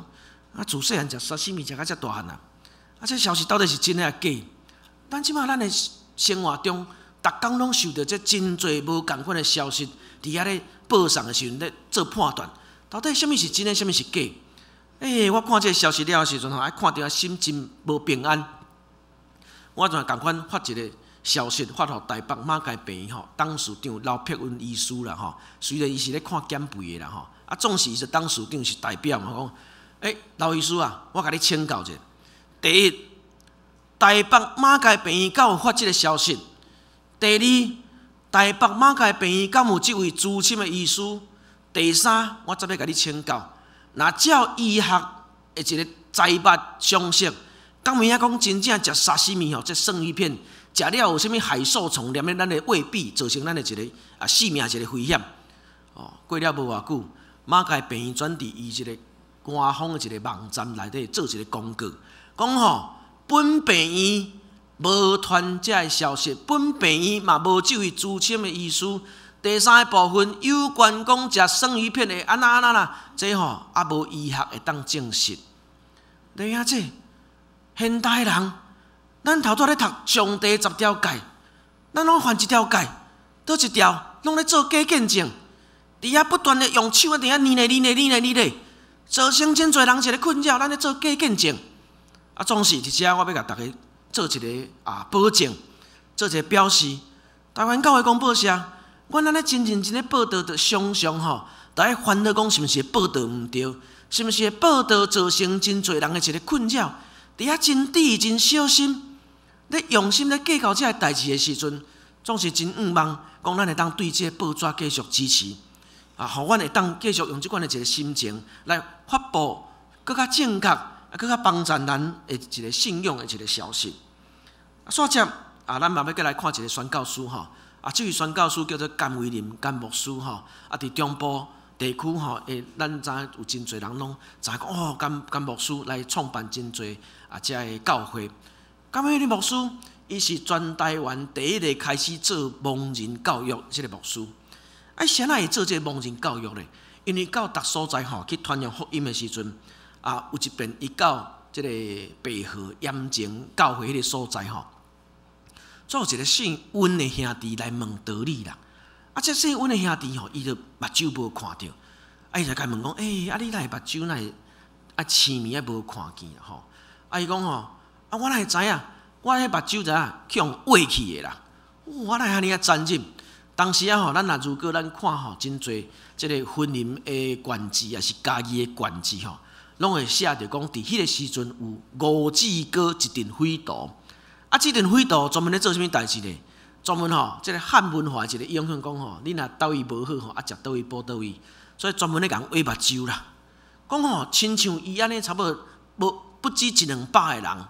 啊，自細漢食沙西米食甲遮大漢啊！啊，這消息到底是真的抑假？咱這馬咱的生活中，逐工攏受著這真濟無仝款的消息，佇遐咧報送的時陣咧做判斷，到底啥物是真的，啥物是假？欸，我看這个消息了的時陣吼，啊，看著心真無平安。我就仝款發一个消息，發予台北馬偕病院吼，董事長劉碧雲醫師啦吼，雖然伊是咧看減肥的啦吼，啊，總是伊是董事長是代表嘛，講，欸，劉醫師啊，我共你請教者。第一，台北馬偕病院敢有發這个消息？第二，台北馬偕病院敢有這位資深的醫師？第三，我再欲共你請教，若照醫學的一个知物常識，敢有影講真正食沙西米吼，這生魚片食了有啥物海獸蟲黏咧咱的胃壁，造成咱的一个啊性命一个危險？哦，過了無偌久，馬偕病院轉佇伊這个官方的一个網站內底做一个公告，講吼，本病院無傳這个消息，本病院嘛無這位資深的醫師。第三个部分有關講食生魚片會按怎按怎啦，這吼猶無醫學會當證實。你影這現代人，咱頭拄咧讀上帝十條誡，咱攏犯一條誡，佗一條攏咧做假見證，佇遐不斷的用手啊，佇遐捏咧捏咧捏咧捏咧，造成真濟人一个困擾。咱咧做假見證，啊，總是佇遮我欲共大家做一个啊保證，做一个表示。台灣教會公報社，阮按呢真認真咧報導，就常常吼，都愛煩惱講是毋是報導毋對，是毋是報導造成真濟人的一个困擾。佇遐真緻、真小心，咧用心咧計較這个代誌的時陣，總是真向望講咱會當對這个報紙繼續支持，啊，予阮會當繼續用這款的一个心情來發布閣較正確、啊，閣較幫助咱的一个信仰的一个消息。啊，煞接啊，咱嘛欲閣來看一个宣教師吼，啊，這位宣教師叫做甘維林甘牧師吼，啊，佇中部地區吼，會咱知影有真濟人攏知影講哦，甘甘牧師來創辦真濟啊，遮个教會。甘維林牧師，伊是全台灣第一个開始做盲人教育這个牧師。啊，啥人會做這个盲人教育咧？因為到逐所在吼去傳揚福音的時陣，啊，有一遍伊到這个白河鹽埕教會彼个所在吼，總有一个姓溫的兄弟來問道理啦。啊，這姓溫的兄弟吼，伊就目睭無看著，啊，伊就共問講，欸，啊，你哪會目睭哪會啊青暝啊無看見吼？啊，伊講吼，啊，我哪會知影？我彼目睭知影去予挖去的啦。我哪會按呢殘忍？當時啊吼，咱若如果咱看吼，真濟這个雲林的縣志，抑是嘉義的縣志吼，攏會寫著講，佇彼个時陣有吳志高一陣匪徒。啊，這陣匪徒專門咧做啥物代誌呢？專門吼，這个漢文化一个影響講吼，你若佗位無好吼，啊，食佗位補佗位，所以專門咧共挖目睭啦。講吼，親像伊按呢，差不多無不止一兩百个人。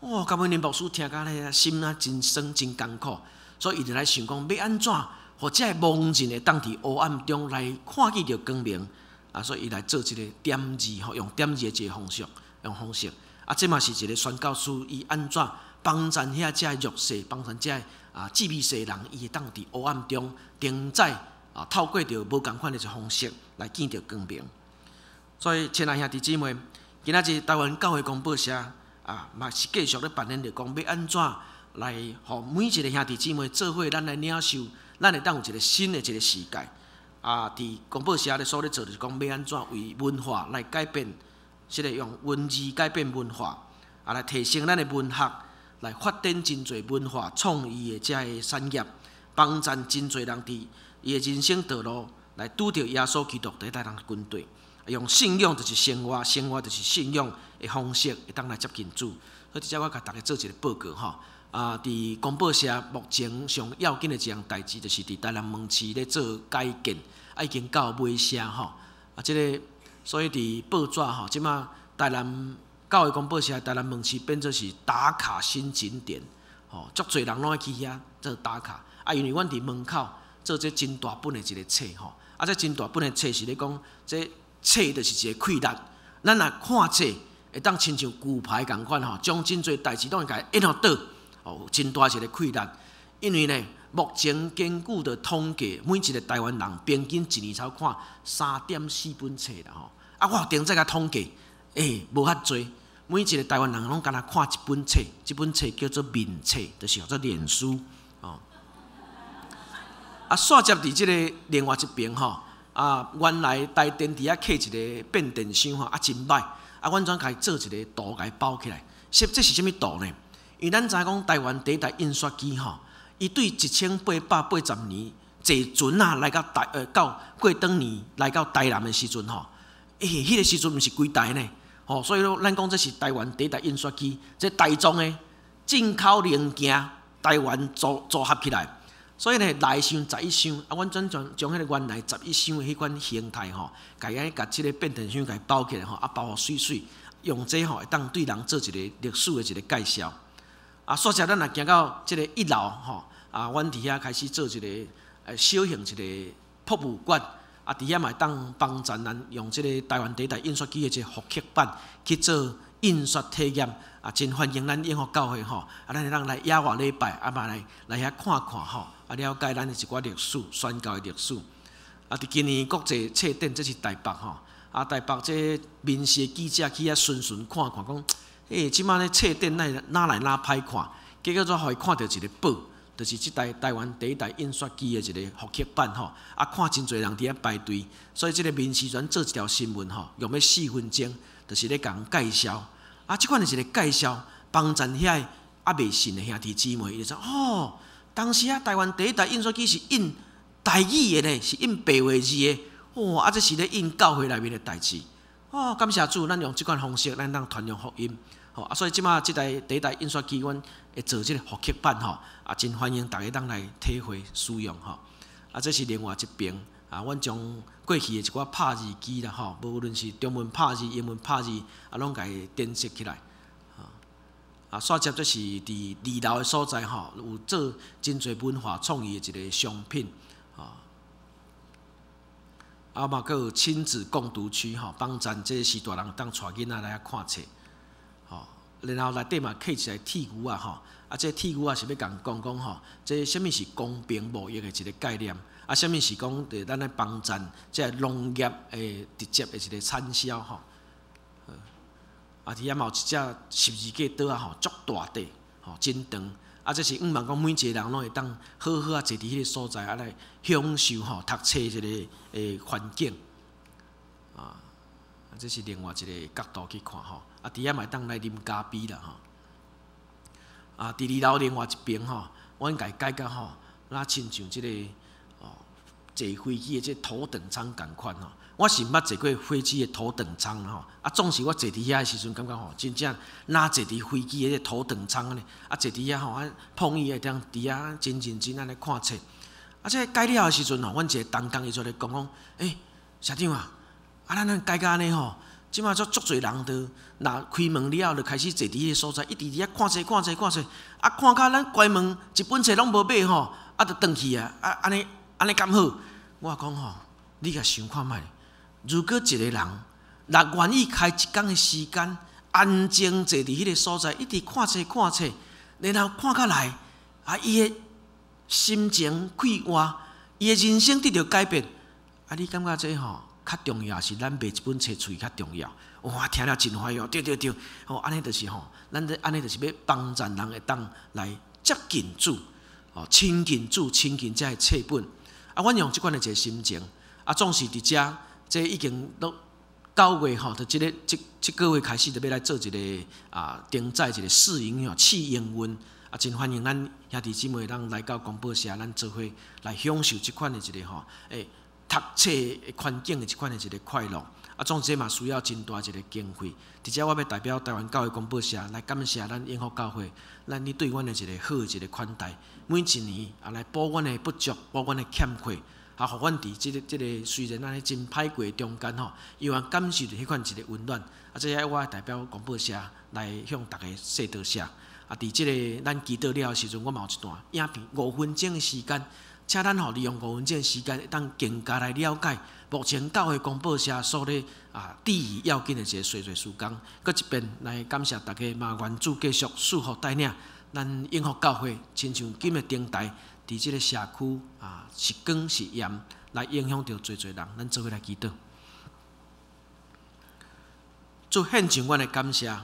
哦，甘維林牧師聽甲咧心啊真酸真艱苦，所以伊就來想講，欲按怎，予這个盲人會當佇黑暗中來看見著光明。啊，所以伊來做這个點字吼，用點字的一个方式，用方式。啊，這嘛是一个宣教師，伊按怎幫助遐遮弱勢，幫助遮啊志未細人，伊會當佇黑暗中，承載啊，透過著無仝款的一个方式來見著光明。所以，親愛兄弟姊妹，今仔日台灣教會公報社啊，嘛是繼續咧扮演著講，欲按怎來予每一个兄弟姊妹做伙，咱來領受，咱會當有一个新的一个世界。啊，佇公報社咧所咧做，就是講欲按怎為文化來改變，這个用文字改變文化，啊，來提升咱的文學，來發展真濟文化創意的遮个產業，幫助真濟人佇伊的人生道路來拄著耶穌基督佇帶人軍隊，用信仰就是生活，生活就是信仰的方式，會當來接近主。所以，佇遮我共大家做一个報告吼。啊，佇公報社目前上要緊的一項代誌，就是佇台南門市咧做改建，啊，已經到尾聲吼。啊，這个所以佇報紙吼，這馬台南教會公報社台南門市變做是打卡新景點，吼，足濟人攏愛去遐做打卡。啊，因為阮佇門口做這真大本的一個冊吼，啊，這真大本的冊是咧講，這冊就是一個氣力。咱若看冊，會當親像骨牌仝款吼，將真濟代誌攏會共伊演予倒，哦，真大一個氣力。因為呢，目前根據的統計，每一個台灣人平均一年才看3.4本冊啦吼。啊，我頂再共統計，欸，無遐濟。每一個台灣人攏干焦看一本冊，這本冊叫做面冊，就是叫做臉書哦。啊，煞接佇這个另外一邊吼，啊，原來台電佇遐客一個變電箱吼，啊，真歹。啊，阮怎共伊做一個圖共伊包起來？這這是啥物圖呢？因為咱知影講台灣第一台印刷機吼，伊對1880年坐船仔來到台到過轉年來到台南的時陣吼，欸，彼个時陣毋是規台呢，吼，所以講咱講這是台灣第一台印刷機，這台中的進口零件，台灣組組合起來，所以呢，來箱11箱，啊，阮轉將將彼个原來十一箱的彼款形態吼，共伊按呢共這个變電箱共伊包起來吼，啊，包予媠媠，用這吼會當對人做一個歷史的一個介紹。啊，煞接咱若行到這个一樓吼，啊，阮佇遐開始做一個小型一個博物館，啊，佇遐嘛會當幫助咱用這個台灣第一台印刷機的這個復刻版去做印刷體驗，啊，真歡迎咱永福教會吼，啊，咱會當來野外禮拜，啊嘛來來遐看看吼，啊，了解咱的一寡歷史，宣教的歷史。啊，佇今年國際冊展，這是台北吼，啊，台北這民視的記者去遐巡巡看看，講，欸，這擺咧冊展哪哪來哪歹看，結果煞予伊看著一个寶，就是這台台灣第一台印刷機的一个復刻版吼，啊，看真濟人佇遐排隊，所以這个民視專做一條新聞吼，用欲4分鐘，就是咧共人介紹。啊，這款的一个介紹，幫贊遐个猶未信的兄弟姊妹，伊就說：哦，當時啊，台灣第一台印刷機是印台語的呢，是印白話字的。哦，啊，這是咧印教會內面的代誌。哦，感謝主，咱用這款方式，咱當傳揚福音。吼，啊，所以這擺這台第一台印刷機，阮會做這个復刻版吼，啊，真歡迎大家當來體會使用吼。啊，這是另外一邊啊，阮將過去的一寡拍字機啦吼，無論是中文拍字、英文拍字，啊，攏共伊展示起來。啊，煞接這是佇二樓的所在吼，有做真濟文化創意的一个商品，吼。啊嘛，閣有親子共讀區吼，幫贊這序大人當帶囡仔來遐看冊，吼。然後內底嘛刻一个鐵牛仔吼，啊，這鐵牛仔是欲共講講吼，這啥物是公平貿易的一个概念，啊，啥物是講佇咱來幫贊這農業的直接的一个產銷吼。啊，佇遐嘛有一隻十字架桌仔吼，足大塊，吼，真長。啊，這是向望講每一个人攏會當好好啊坐佇彼个所在，啊來享受吼讀冊這个環境。啊，這是另外一个角度去看吼。啊，佇遐嘛會當來啉咖啡啦吼。啊，佇二樓另外一邊吼，阮共伊改甲吼，若親像這个哦坐飛機的這頭等艙仝款吼。我是毋捌坐過飛機的頭等艙吼，啊，總是我坐佇遐的時陣，感覺吼，真正若坐佇飛機的這頭等艙按呢，啊，坐佇遐吼，啊，碰伊會當佇遐真認真按呢看冊。啊，這改了的時陣吼，阮一個同工伊就咧講講，欸，社長啊，啊，咱咱改甲按呢吼，這馬足足濟人都若開門了後，就開始坐佇彼个所在，一直佇遐看冊看冊看冊，啊，看甲咱關門一本冊攏無買吼，啊，就轉去啊，啊，按呢按呢敢好？我講吼，你共想看覓？如果一個人若願意開一工的時間，安靜坐佇彼个所在，一直看冊看冊，然後看甲來，啊，伊的心情快活，伊的人生得著改變，啊，你感覺這吼較重要，是咱賣一本冊出去較重要？哇，聽了真歡喜哦！對對對，吼，按呢就是吼，咱這按呢就是欲幫助人會當來接近主，哦，親近主，親近這个冊本。啊，阮用這款的一个心情，啊，總是佇遮。這已經都9月吼，就這个這這个月開始，就欲來做一个啊，登載一个試營吼，試營運啊，真歡迎咱兄弟姊妹通來到公報社，咱做伙來享受這款的一个吼，欸，讀冊的環境的這款的一个快樂。啊，總之嘛需要真大一个經費。佇遮我欲代表台灣教會公報社來感謝咱永福教會，咱你對阮的一个好的一个款待，每一年啊來補阮的不足，補阮的欠缺。啊，予阮佇這個雖然按呢真歹過中間吼，依然感受著彼款一个溫暖。啊，這下我代表廣播社來向大家說多謝。啊，佇這个咱祈禱了的時陣，我嘛有一段影片5分鐘的時間，請咱吼利用五分鐘的時間，會當更加來了解目前教會廣播社所咧啊，第一要緊的一个洗罪事工。閣一遍來感謝大家，嘛願主繼續賜福帶領咱永福教會，親像金的燈台，佇這个社區啊，是光是鹽，來影響著濟濟人。咱做伙來祈禱，主獻上阮的感謝，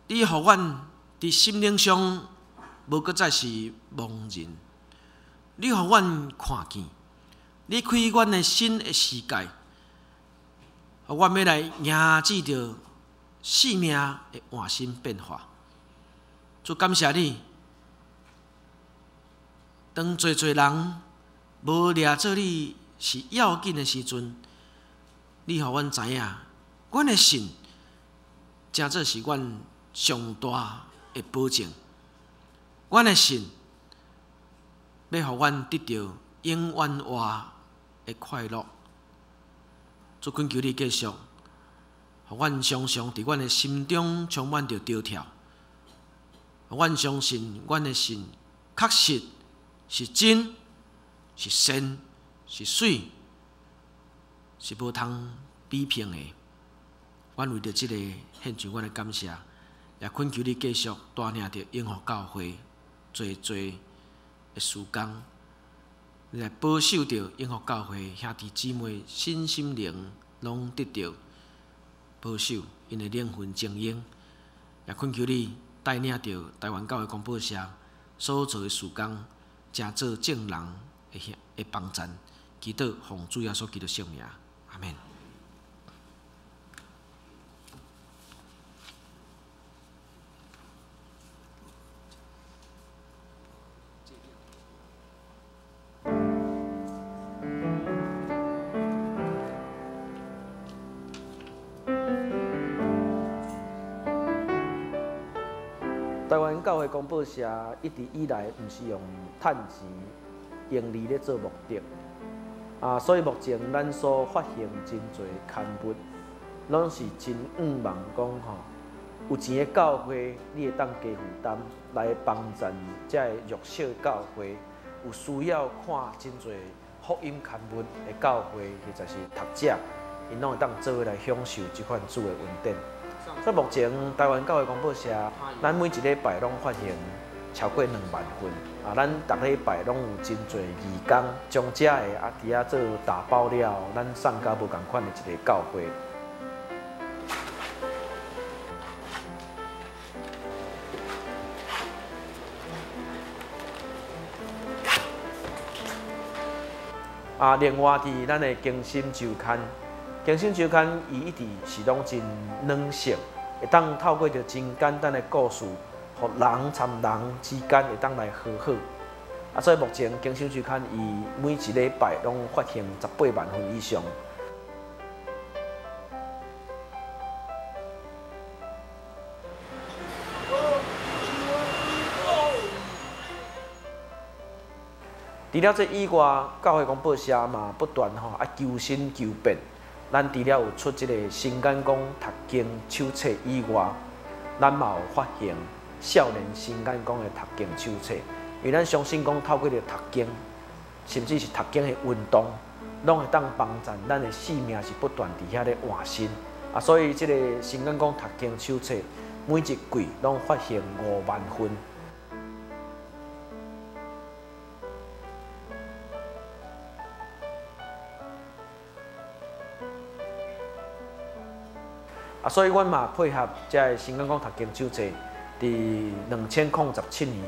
你予阮佇心靈上無閣再是盲人，你予阮看見，你開阮的新的視界，予阮欲來迎接著生命的換新變化。主感謝你，當濟濟人無掠做你是要緊的時陣，你予阮知影，阮的信誠做是阮上大的保證。阮的信欲予阮得著永遠活的快樂。主懇求你繼續，予阮常常佇阮的心中充滿著跳跳。阮相信，阮的信確實是真、是善、是媠，是無通比評的。阮為著這个獻上阮的感謝，也懇求你繼續帶領著永福教會濟濟的事工，你來保守著永福教會兄弟姊妹身心靈攏得著保守，𪜶的靈魂精英，也懇求你帶領著台灣教會廣播社所做的事工，成做眾人的的幫贊，祈禱奉主耶穌基督聖名，阿們。台灣教會廣播社一直以來毋是用趁錢盈利咧做目的，啊，所以目前咱所發行真濟刊物，攏是真向望講吼，有錢的教會你會當加負擔來幫贊這个弱小教會，有需要看真濟福音刊物的教會或者是讀者，𪜶攏會當做伙來享受這款主的恩典。所以目前台灣教會廣播社，咱每一禮拜攏發行超過2萬份，啊，咱逐禮拜攏有真濟義工將遮的啊，佇遐做打包了，咱送甲無仝款的一个教會。啊，另外佇咱的更新週刊，更新週刊伊一直是攏真軟性，會當透過著真簡單的故事，予人參人之間會當來和好。啊，所以目前更新週刊伊每一禮拜攏發行18萬份以上。除了這以外，教會廣播社嘛不斷吼啊求新求變。咱除了有出這个新眼光讀經手冊以外，咱嘛有發行少年新眼光的讀經手冊。因為咱相信講透過著讀經，甚至是讀經的運動，攏會當幫助咱的生命是不斷佇遐咧換新。啊，所以這个新眼光讀經手冊每一季攏發行5萬份。啊，所以阮嘛配合這个新眼光讀經手冊，佇2017年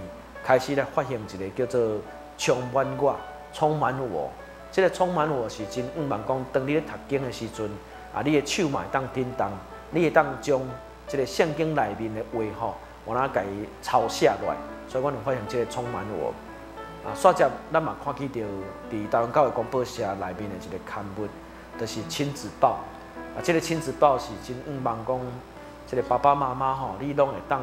開始來發行一个叫做“充滿我，充滿我”。這个充滿我是真向望講，當你咧讀經的時陣，啊，你的手嘛會當震動，你會當將這个聖經內面的話吼，有哪共伊抄寫落來。所以阮有發行這个充滿我。啊，煞接咱嘛看見著佇台灣教會廣播社內面的一个刊物，就是親子報。啊，這个親子報是真向望講，這个爸爸媽媽吼，你攏會當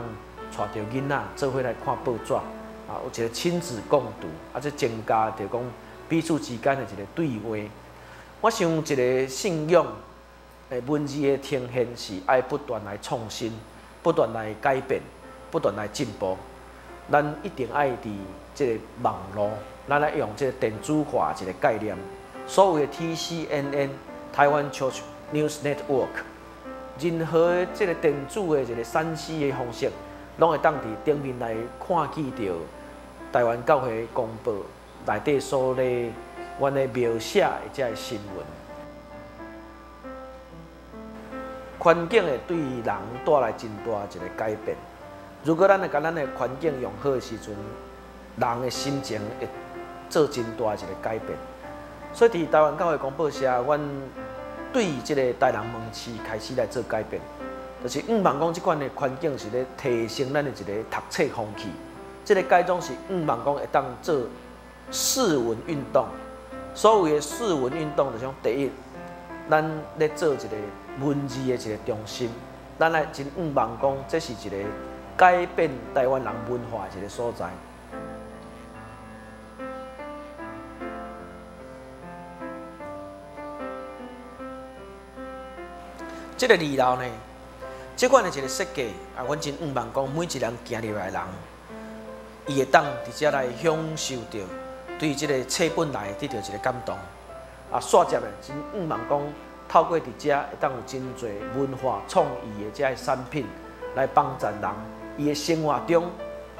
帶著囡仔做伙來看報紙，啊，有一个親子共讀，啊，這增加著講彼此之間的一個對話。我想一個信仰的文字的呈現是愛不斷來創新、不斷來改變、不斷來進步。咱一定愛佇這個網路，咱愛用這個電子化一個概念。所謂的 TCNN 台灣 Church News Network，任何這個電子的一個3C 的方式，攏會當佇頂面來看見著台灣教會公報內底所咧，阮咧描寫的這个新聞。環境會對人帶來真大一個改變。如果咱會共咱的環境用好的時陣，人的心情會做真大一個改變。所以佇台灣教會公報社，阮對這個台南門市開始來做改變，就是向望講這款的環境是咧提升咱的一個讀冊風氣。這個改裝是向望講會當做世文運動。所謂的世文運動，就是講第一，咱咧做一個文字的一個中心，咱來真向望講，這是一個改變台灣人文化的一個所在。這個二樓呢，這款的一個設計啊，阮真向望講，每一個人行入來的人，伊會當佇遮來享受著對這個冊本來得著一個感動。啊，煞接的真向望講，透過佇遮會當有真濟文化創意的這个產品來幫助人，伊的生活中，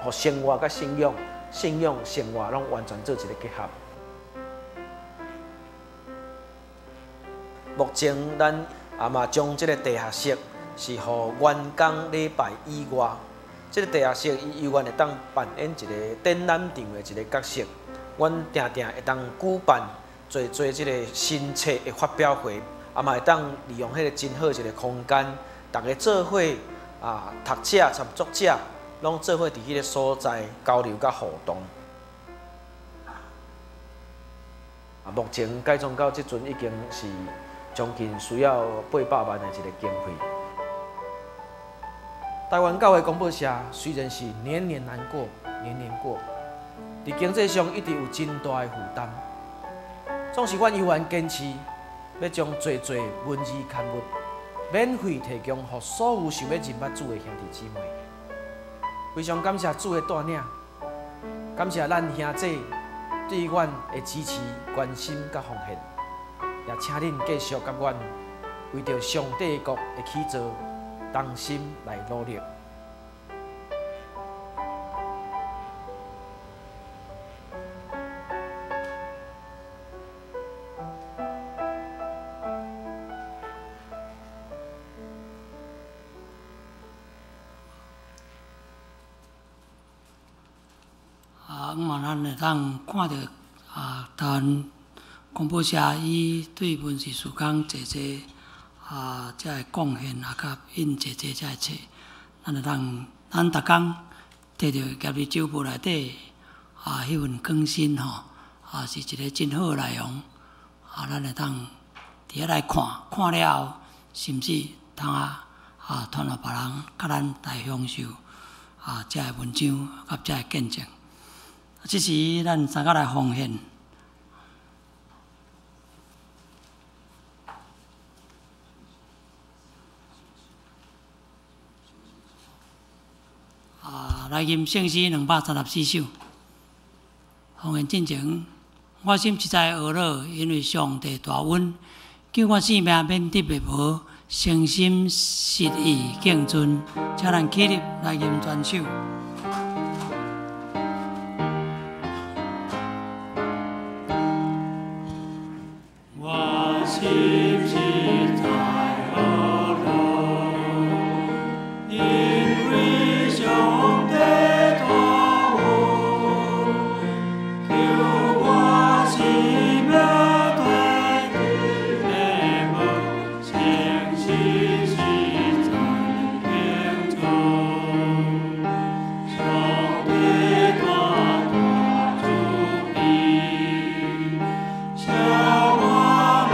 予生活佮信仰、信仰生活攏完全做一個結合。目前咱啊嘛將這個地下室是予員工禮拜以外，這個地下室伊猶原會當扮演一個展覽場的一個角色。阮定定會當舉辦濟濟這個新冊的發表會，啊嘛會當利用彼個真好一個空間，逐家做伙啊，讀者參作者攏做伙佇彼個所在交流佮互動。啊，目前改裝到這陣已經是將近需要800萬的一個經費。台灣教會公報社雖然是年年難過，年年過，佇經濟上一直有真大的負擔。總是阮猶原堅持欲將濟濟文字刊物免費提供予所有想欲認捌主的兄弟姊妹。非常感謝主的帶領，感謝咱兄弟對阮的支持、關心佮奉獻，也請恁繼續佮阮為著上帝國的起造同心來努力。啊，向望咱會當看著啊，台灣公報社伊對文字事工濟濟啊，遮个貢獻啊，佮印濟濟遮个冊，咱會當咱逐工摕著業力周報內底啊，彼份更新吼，啊是一個真好的內容，啊，咱會當佇遐來看，看了後，甚至通啊啊傳予別人，佮咱來享受啊遮个文章佮遮个見證。這時，咱三個來奉獻。啊，來吟聖詩234首。奉獻進前，我心實在懊惱，因為上帝大恩，救我性命免得滅無，誠心實意敬尊，請咱起立來吟全首。我心實在懊惱，因為上帝大恩，救我性命脫離滅無，誠心實在敬尊，上帝大大慈悲，赦我攏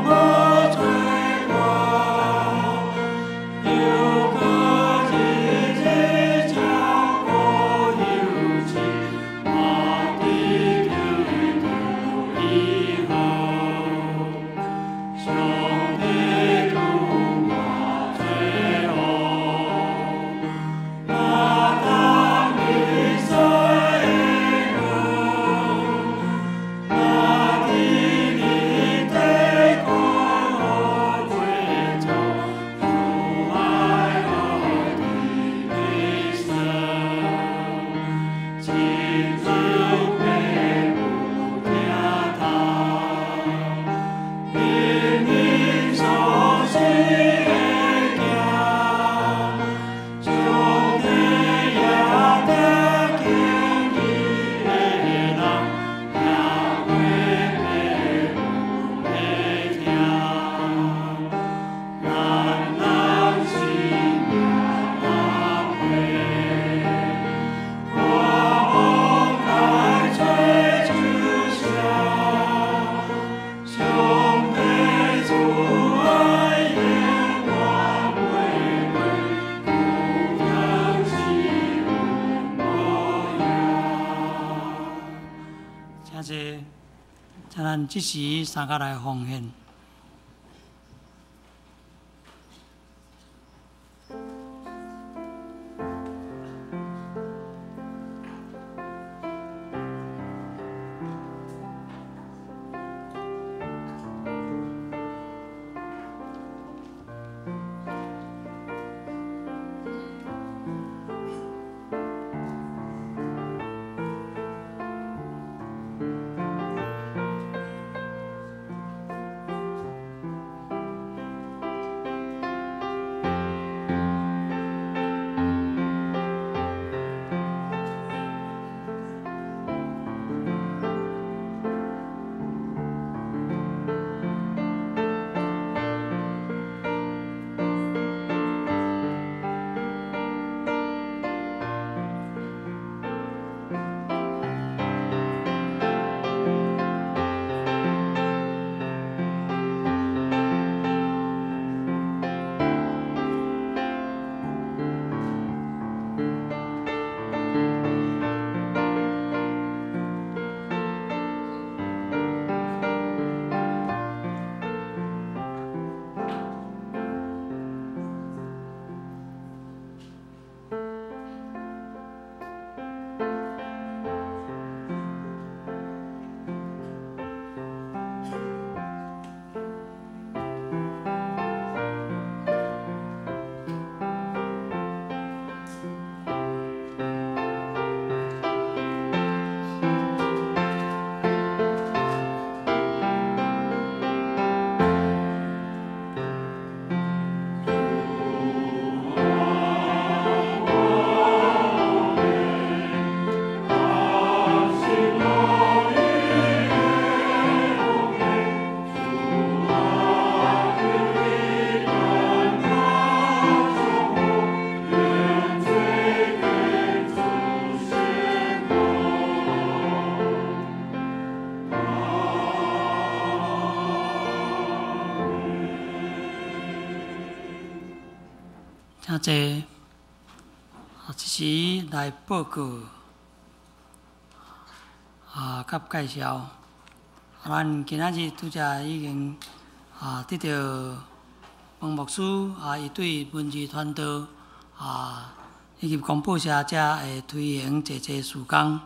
無請坐，請咱這時三個來奉獻。請坐，啊，這時來報告啊，佮介紹。啊，咱今仔日拄才已經啊得著彭牧師啊，伊對文字傳道啊，以及廣播社遮會推行濟濟事工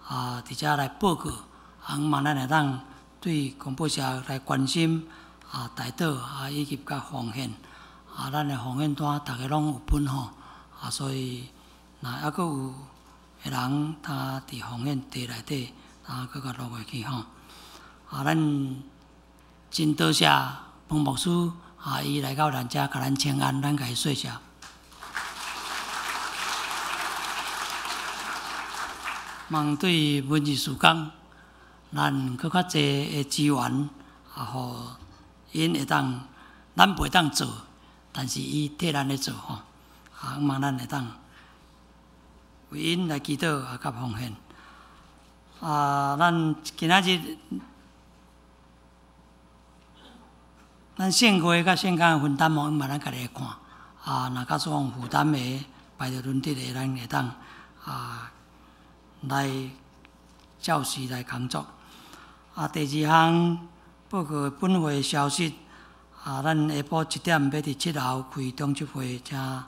啊，佇遮來報告，啊，希望咱會當對廣播社來關心啊，代禱啊，以及佮奉獻。啊，咱的奉獻單，逐个攏有分吼，啊，所以若猶閣有的人，他佇奉獻袋內底，啊，閣共落落去吼。啊，咱真多謝彭牧師，啊，伊來到咱遮，共咱請安，咱共伊說謝。望對文字事工，咱閣較濟的資源，啊，予𪜶會當，咱袂當做。但是伊替咱咧做吼，啊，望咱會當為𪜶來祈禱啊，佮奉獻。啊，咱今仔日咱聖會佮聖工的分擔哦，嘛咱家己來看。啊，若假使講負擔的排著輪值的，咱會當啊來照時來工作。啊，第二項報告本會消息。啊，咱下晡7點欲佇7樓開長執會，請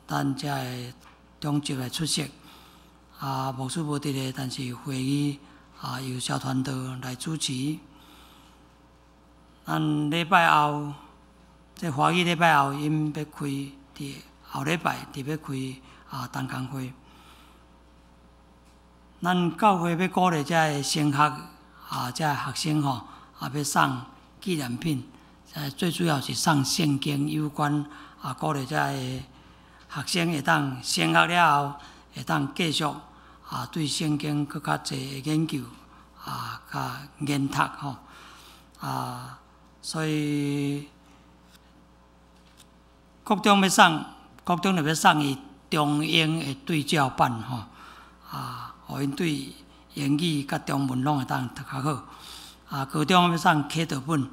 咱遮的長執來出席。啊，牧師無佇咧，但是會議啊由小團隊來主持。咱禮拜後，這華語禮拜後，𪜶欲開佇後禮拜，佇欲開啊同工會。咱教會欲鼓勵遮的升學啊，遮的學生吼，啊欲送紀念品。最主要是送聖經有關啊，鼓勵遮的學生會當升學了後，會當繼續啊對聖經閣較濟的研究啊，較研讀吼啊，所以國中欲送，國中就欲送伊中英的對照版吼啊，予𪜶對英語佮中文攏會當讀較好。啊，高中欲送啟導本。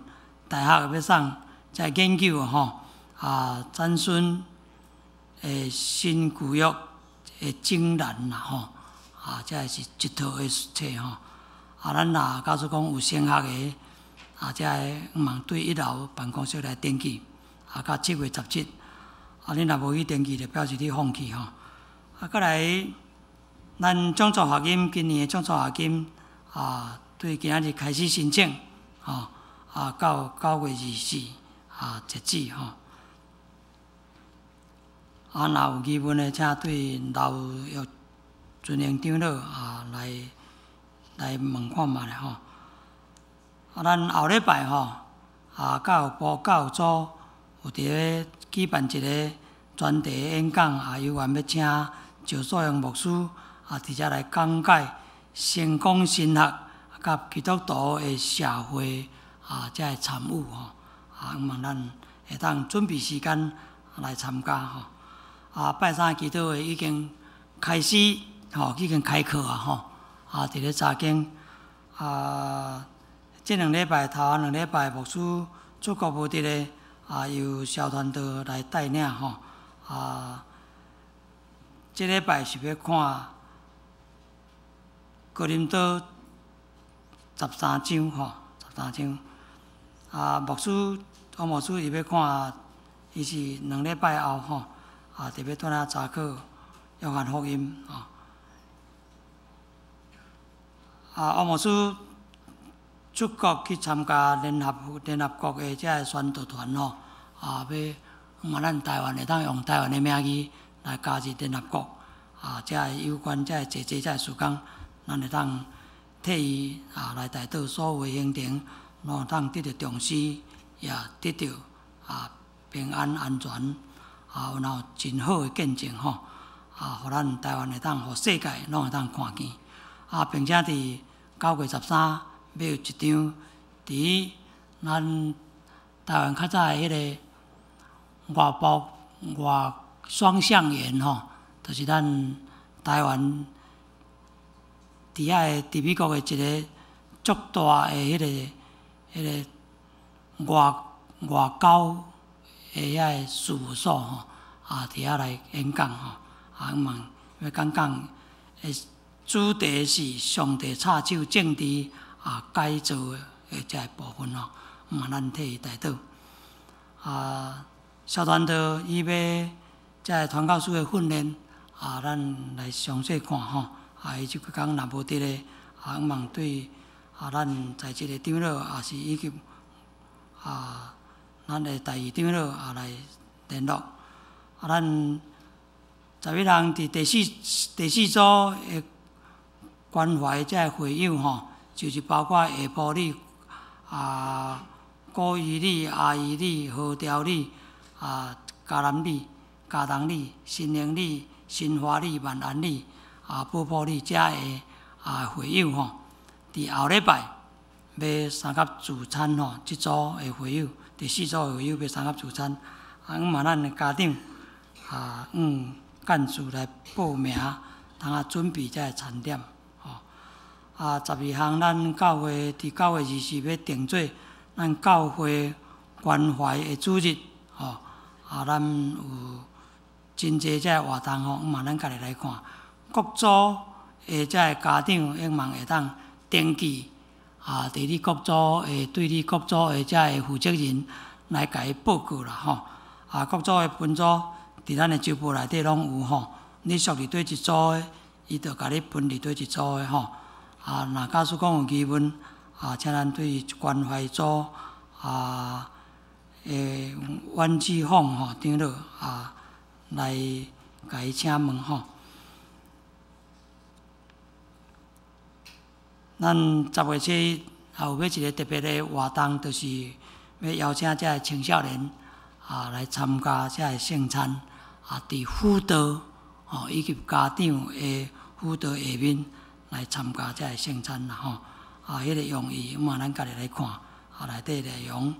大學欲送遮研究吼，啊，展孫的新舊約的指南啦吼，啊，這是一套的冊吼，啊，咱若假使講有升學的，啊，遮个望對一樓辦公室來登記，啊，到7月17。啊，你若無去登記，就表示你放棄吼。啊，閣來，咱獎助學金今年的獎助學金啊，對今仔日開始申請，吼，啊，到9月24啊截止吼。啊，若有疑問的，請對劉玉尊榮長老啊來來問看覓咧吼。啊，咱後禮拜吼，啊，教育部教育組有佇咧舉辦一个專題演講，啊，有緣欲請趙素榮牧師啊，佇遮來講解成功神學佮基督徒的社會啊，遮个參與吼，啊，希望咱會當準備時間來參加吼。啊，拜三祈禱會已經開始吼，已經開課啊吼。啊，佇咧查經啊，這兩禮拜頭兩禮拜牧師出國無佇咧，啊，由蕭傳道來帶領吼。啊，這禮拜是欲看哥林多十三章吼，十三章。啊，牧師王牧師伊欲看，伊是兩禮拜後吼。啊，特別轉來查考約翰福音吼。啊，王牧師出國去參加聯合國的這个宣道團吼，啊，欲望咱台灣會當用台灣的名義來加入聯合國，啊，這个有關這个濟濟這个事工，咱會當替伊啊來代禱所有的行程，攏會當得到重視，也得到啊平安安全。啊，然後真好的見證吼，啊，予咱台灣會當，予世界攏會當看見。啊，並且佇9月13欲有一場佇咱台灣較早的彼个外埔外雙橡園吼，就是咱台灣佇遐個佇美國的一个足大的彼个外外交的遐个事務所吼，啊，佇遐來演講吼，啊，希望欲講講的主題是上帝插手政治啊改造的這个部分吼，望咱替伊代禱。啊，蕭傳道伊欲這个傳教士的訓練，啊，咱來詳細看吼。啊，伊這幾工若無佇咧，啊，希望對啊，咱在職的長老也是以及啊，咱的第二長老也來聯絡。啊，咱11項佇第四組的關懷這个會友吼，就是包括下埔里、啊古伊里、阿姨里、和調里、啊嘉南里、嘉東里、新興里、新華里、萬安里、啊寶埔里遮个啊會友吼，佇後禮拜欲相佮聚餐吼，這組的會友，第四組的會友欲相佮聚餐，啊，向望咱的家長啊，幹事來報名，通啊準備這个餐點，吼。啊，12項咱教會佇9月24欲定做咱教會關懷的主日，吼。啊，咱有真濟這个活動吼，向望咱家己來看。各組的這个家長，希望會當登記，啊，佇你各組的對你各組的這个負責人來共伊報告啦，吼。啊，各組的分組佇咱的週報內底攏有吼。你屬佇佗一組的，伊就共你分佇佗一組的吼。啊，若假使講有疑問，啊，請咱對關懷組啊的阮志鳳吼長老啊來共伊請問吼。咱10月7日也有欲一个特別的活動，就是欲邀請這个青少年啊來參加這个聖餐啊，佇輔導吼以及家長的輔導下面來參加這个聖餐啦吼。啊，彼个用意，向望咱家己來看，啊，內底內容，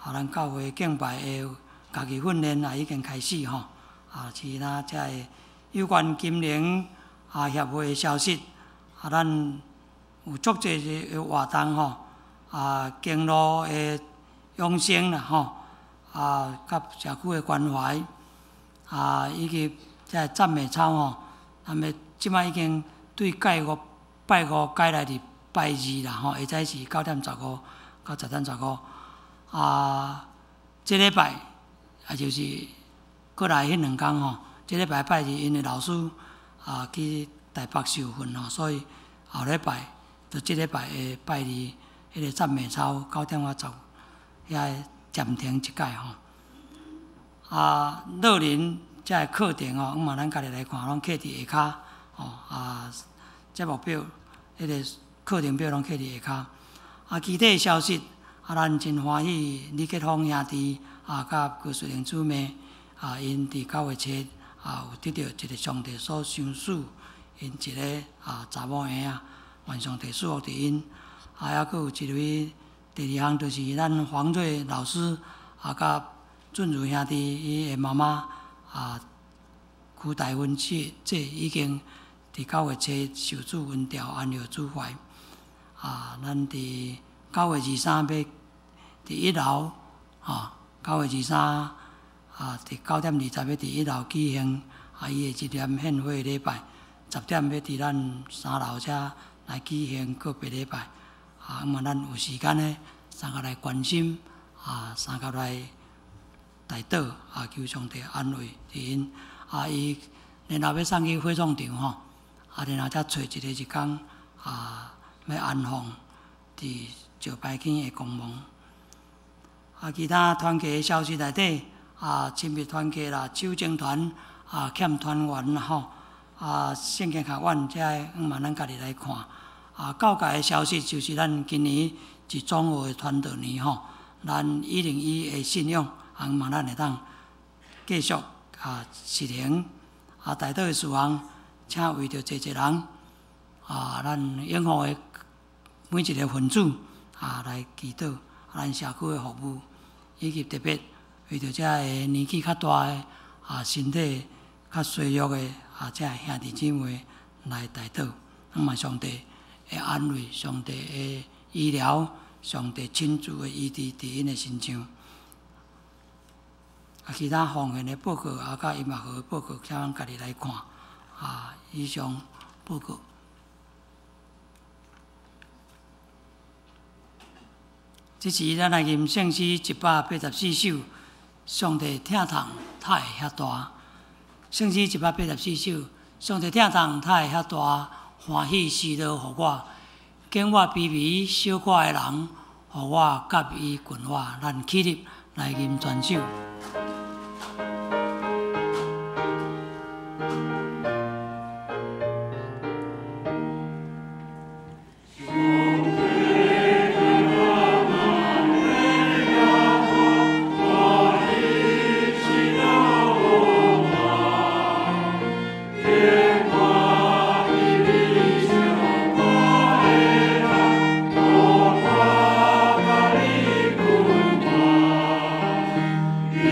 啊，咱教會敬拜的家己訓練也已經開始吼。啊，其他這个有關金融啊協會的消息，啊，咱有足濟个活動吼，啊，經路的養生啦吼，啊，佮社區的關懷，啊，以及這個讚美操吼，咱欲這擺已經對拜五拜五改來佇拜二啦吼，下早是9点15到10点15。啊，這禮拜也就是過來彼兩工吼，這禮拜拜二𪜶的老師啊去台北受訓吼，所以後禮拜就這禮拜的拜二，彼個讚美操九點仔十，遐暫停一擺吼。啊，樂齡這个課程吼，嘛咱家己來看，攏刻佇下跤吼啊，節目表，彼個課程表攏刻佇下跤。啊，其他消息，啊，咱真歡喜李杰峰兄弟啊，佮高瑞玲姊妹啊，𪜶佇9月7啊，有得著一个上帝所賞賜𪜶一个啊查某嬰仔，願上帝賜福佇𪜶。啊，猶閣有一位第二項，就是咱黃瑞老師啊，佮俊如兄弟伊的媽媽啊，邱大芬姐姐已經佇9月7受主恩召安息主懷。啊，咱佇9月23欲佇一樓，啊，9月23啊，佇9點20欲佇一樓舉行啊，伊的一念獻火禮拜，10點欲佇咱三樓遮來舉行告別禮拜。啊，咁啊，咱有時間呢，相共來關心，啊，相共來代禱，啊，求上帝安慰佇𪜶。啊，伊然後欲送去火葬場吼，啊，然後才揣一個日工，啊，欲安放佇石牌坑的公墓。啊，其他團契的消息內底，啊，親密團契啦，手情團啊，欠團員啦吼，啊，聖經學院這个，嘛咱家己來看。啊，教界的消息就是咱今年是總和的傳道年吼，咱101的信仰，啊，嘛咱會當繼續啊實行。啊，代禱的事項，請為著濟濟人啊，咱永福的每一個分子啊來祈禱，咱社區的服務，以及特別為著這个年紀較大的啊，身體較衰弱的啊，這个兄弟姊妹來代禱，那麼上帝的安慰，上帝的醫療，上帝親自的醫治佇𪜶的身上。啊，其他奉獻的報告啊，佮音樂會的報告，請咱家己來看。啊，以上報告。這時，咱來吟聖詩184首，上帝疼痛，才會遐大。聖詩184首，上帝疼痛，才會遐大，歡喜喜樂予我，見我卑微小可的人，予我佮伊近我，咱起立來吟全首。 Yeah.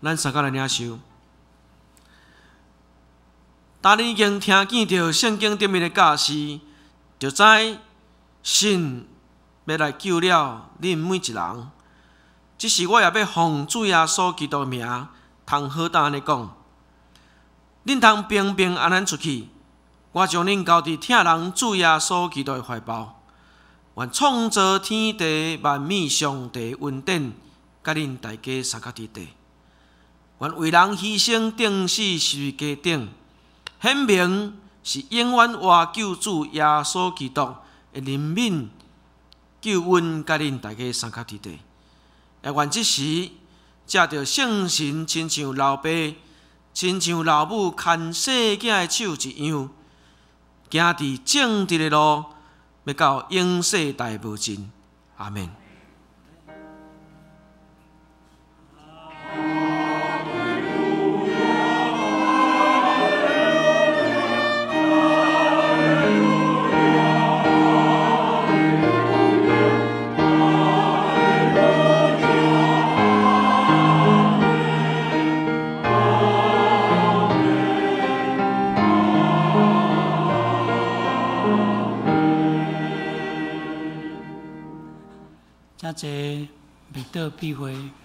咱相共來領受。當你已經聽見著聖經頂面的教示，就知神欲來救了恁每一人。這時我也欲奉主耶穌基督的名，通好膽按呢講：恁通平平安安出去，我將恁交佇疼人主耶穌基督的懷抱。願創造天地萬物上帝恩典，佮恁大家相佮佇底。願為人犧牲釘死十字架頂，顯明是永遠活救主耶穌基督的憐憫救恩，佮恁大家相佮佇底。也願這時藉著聖神，親像老爸、親像老母牽細囝的手一樣，行佇正直的路，欲到永世代無盡。阿們。請坐默禱閉會。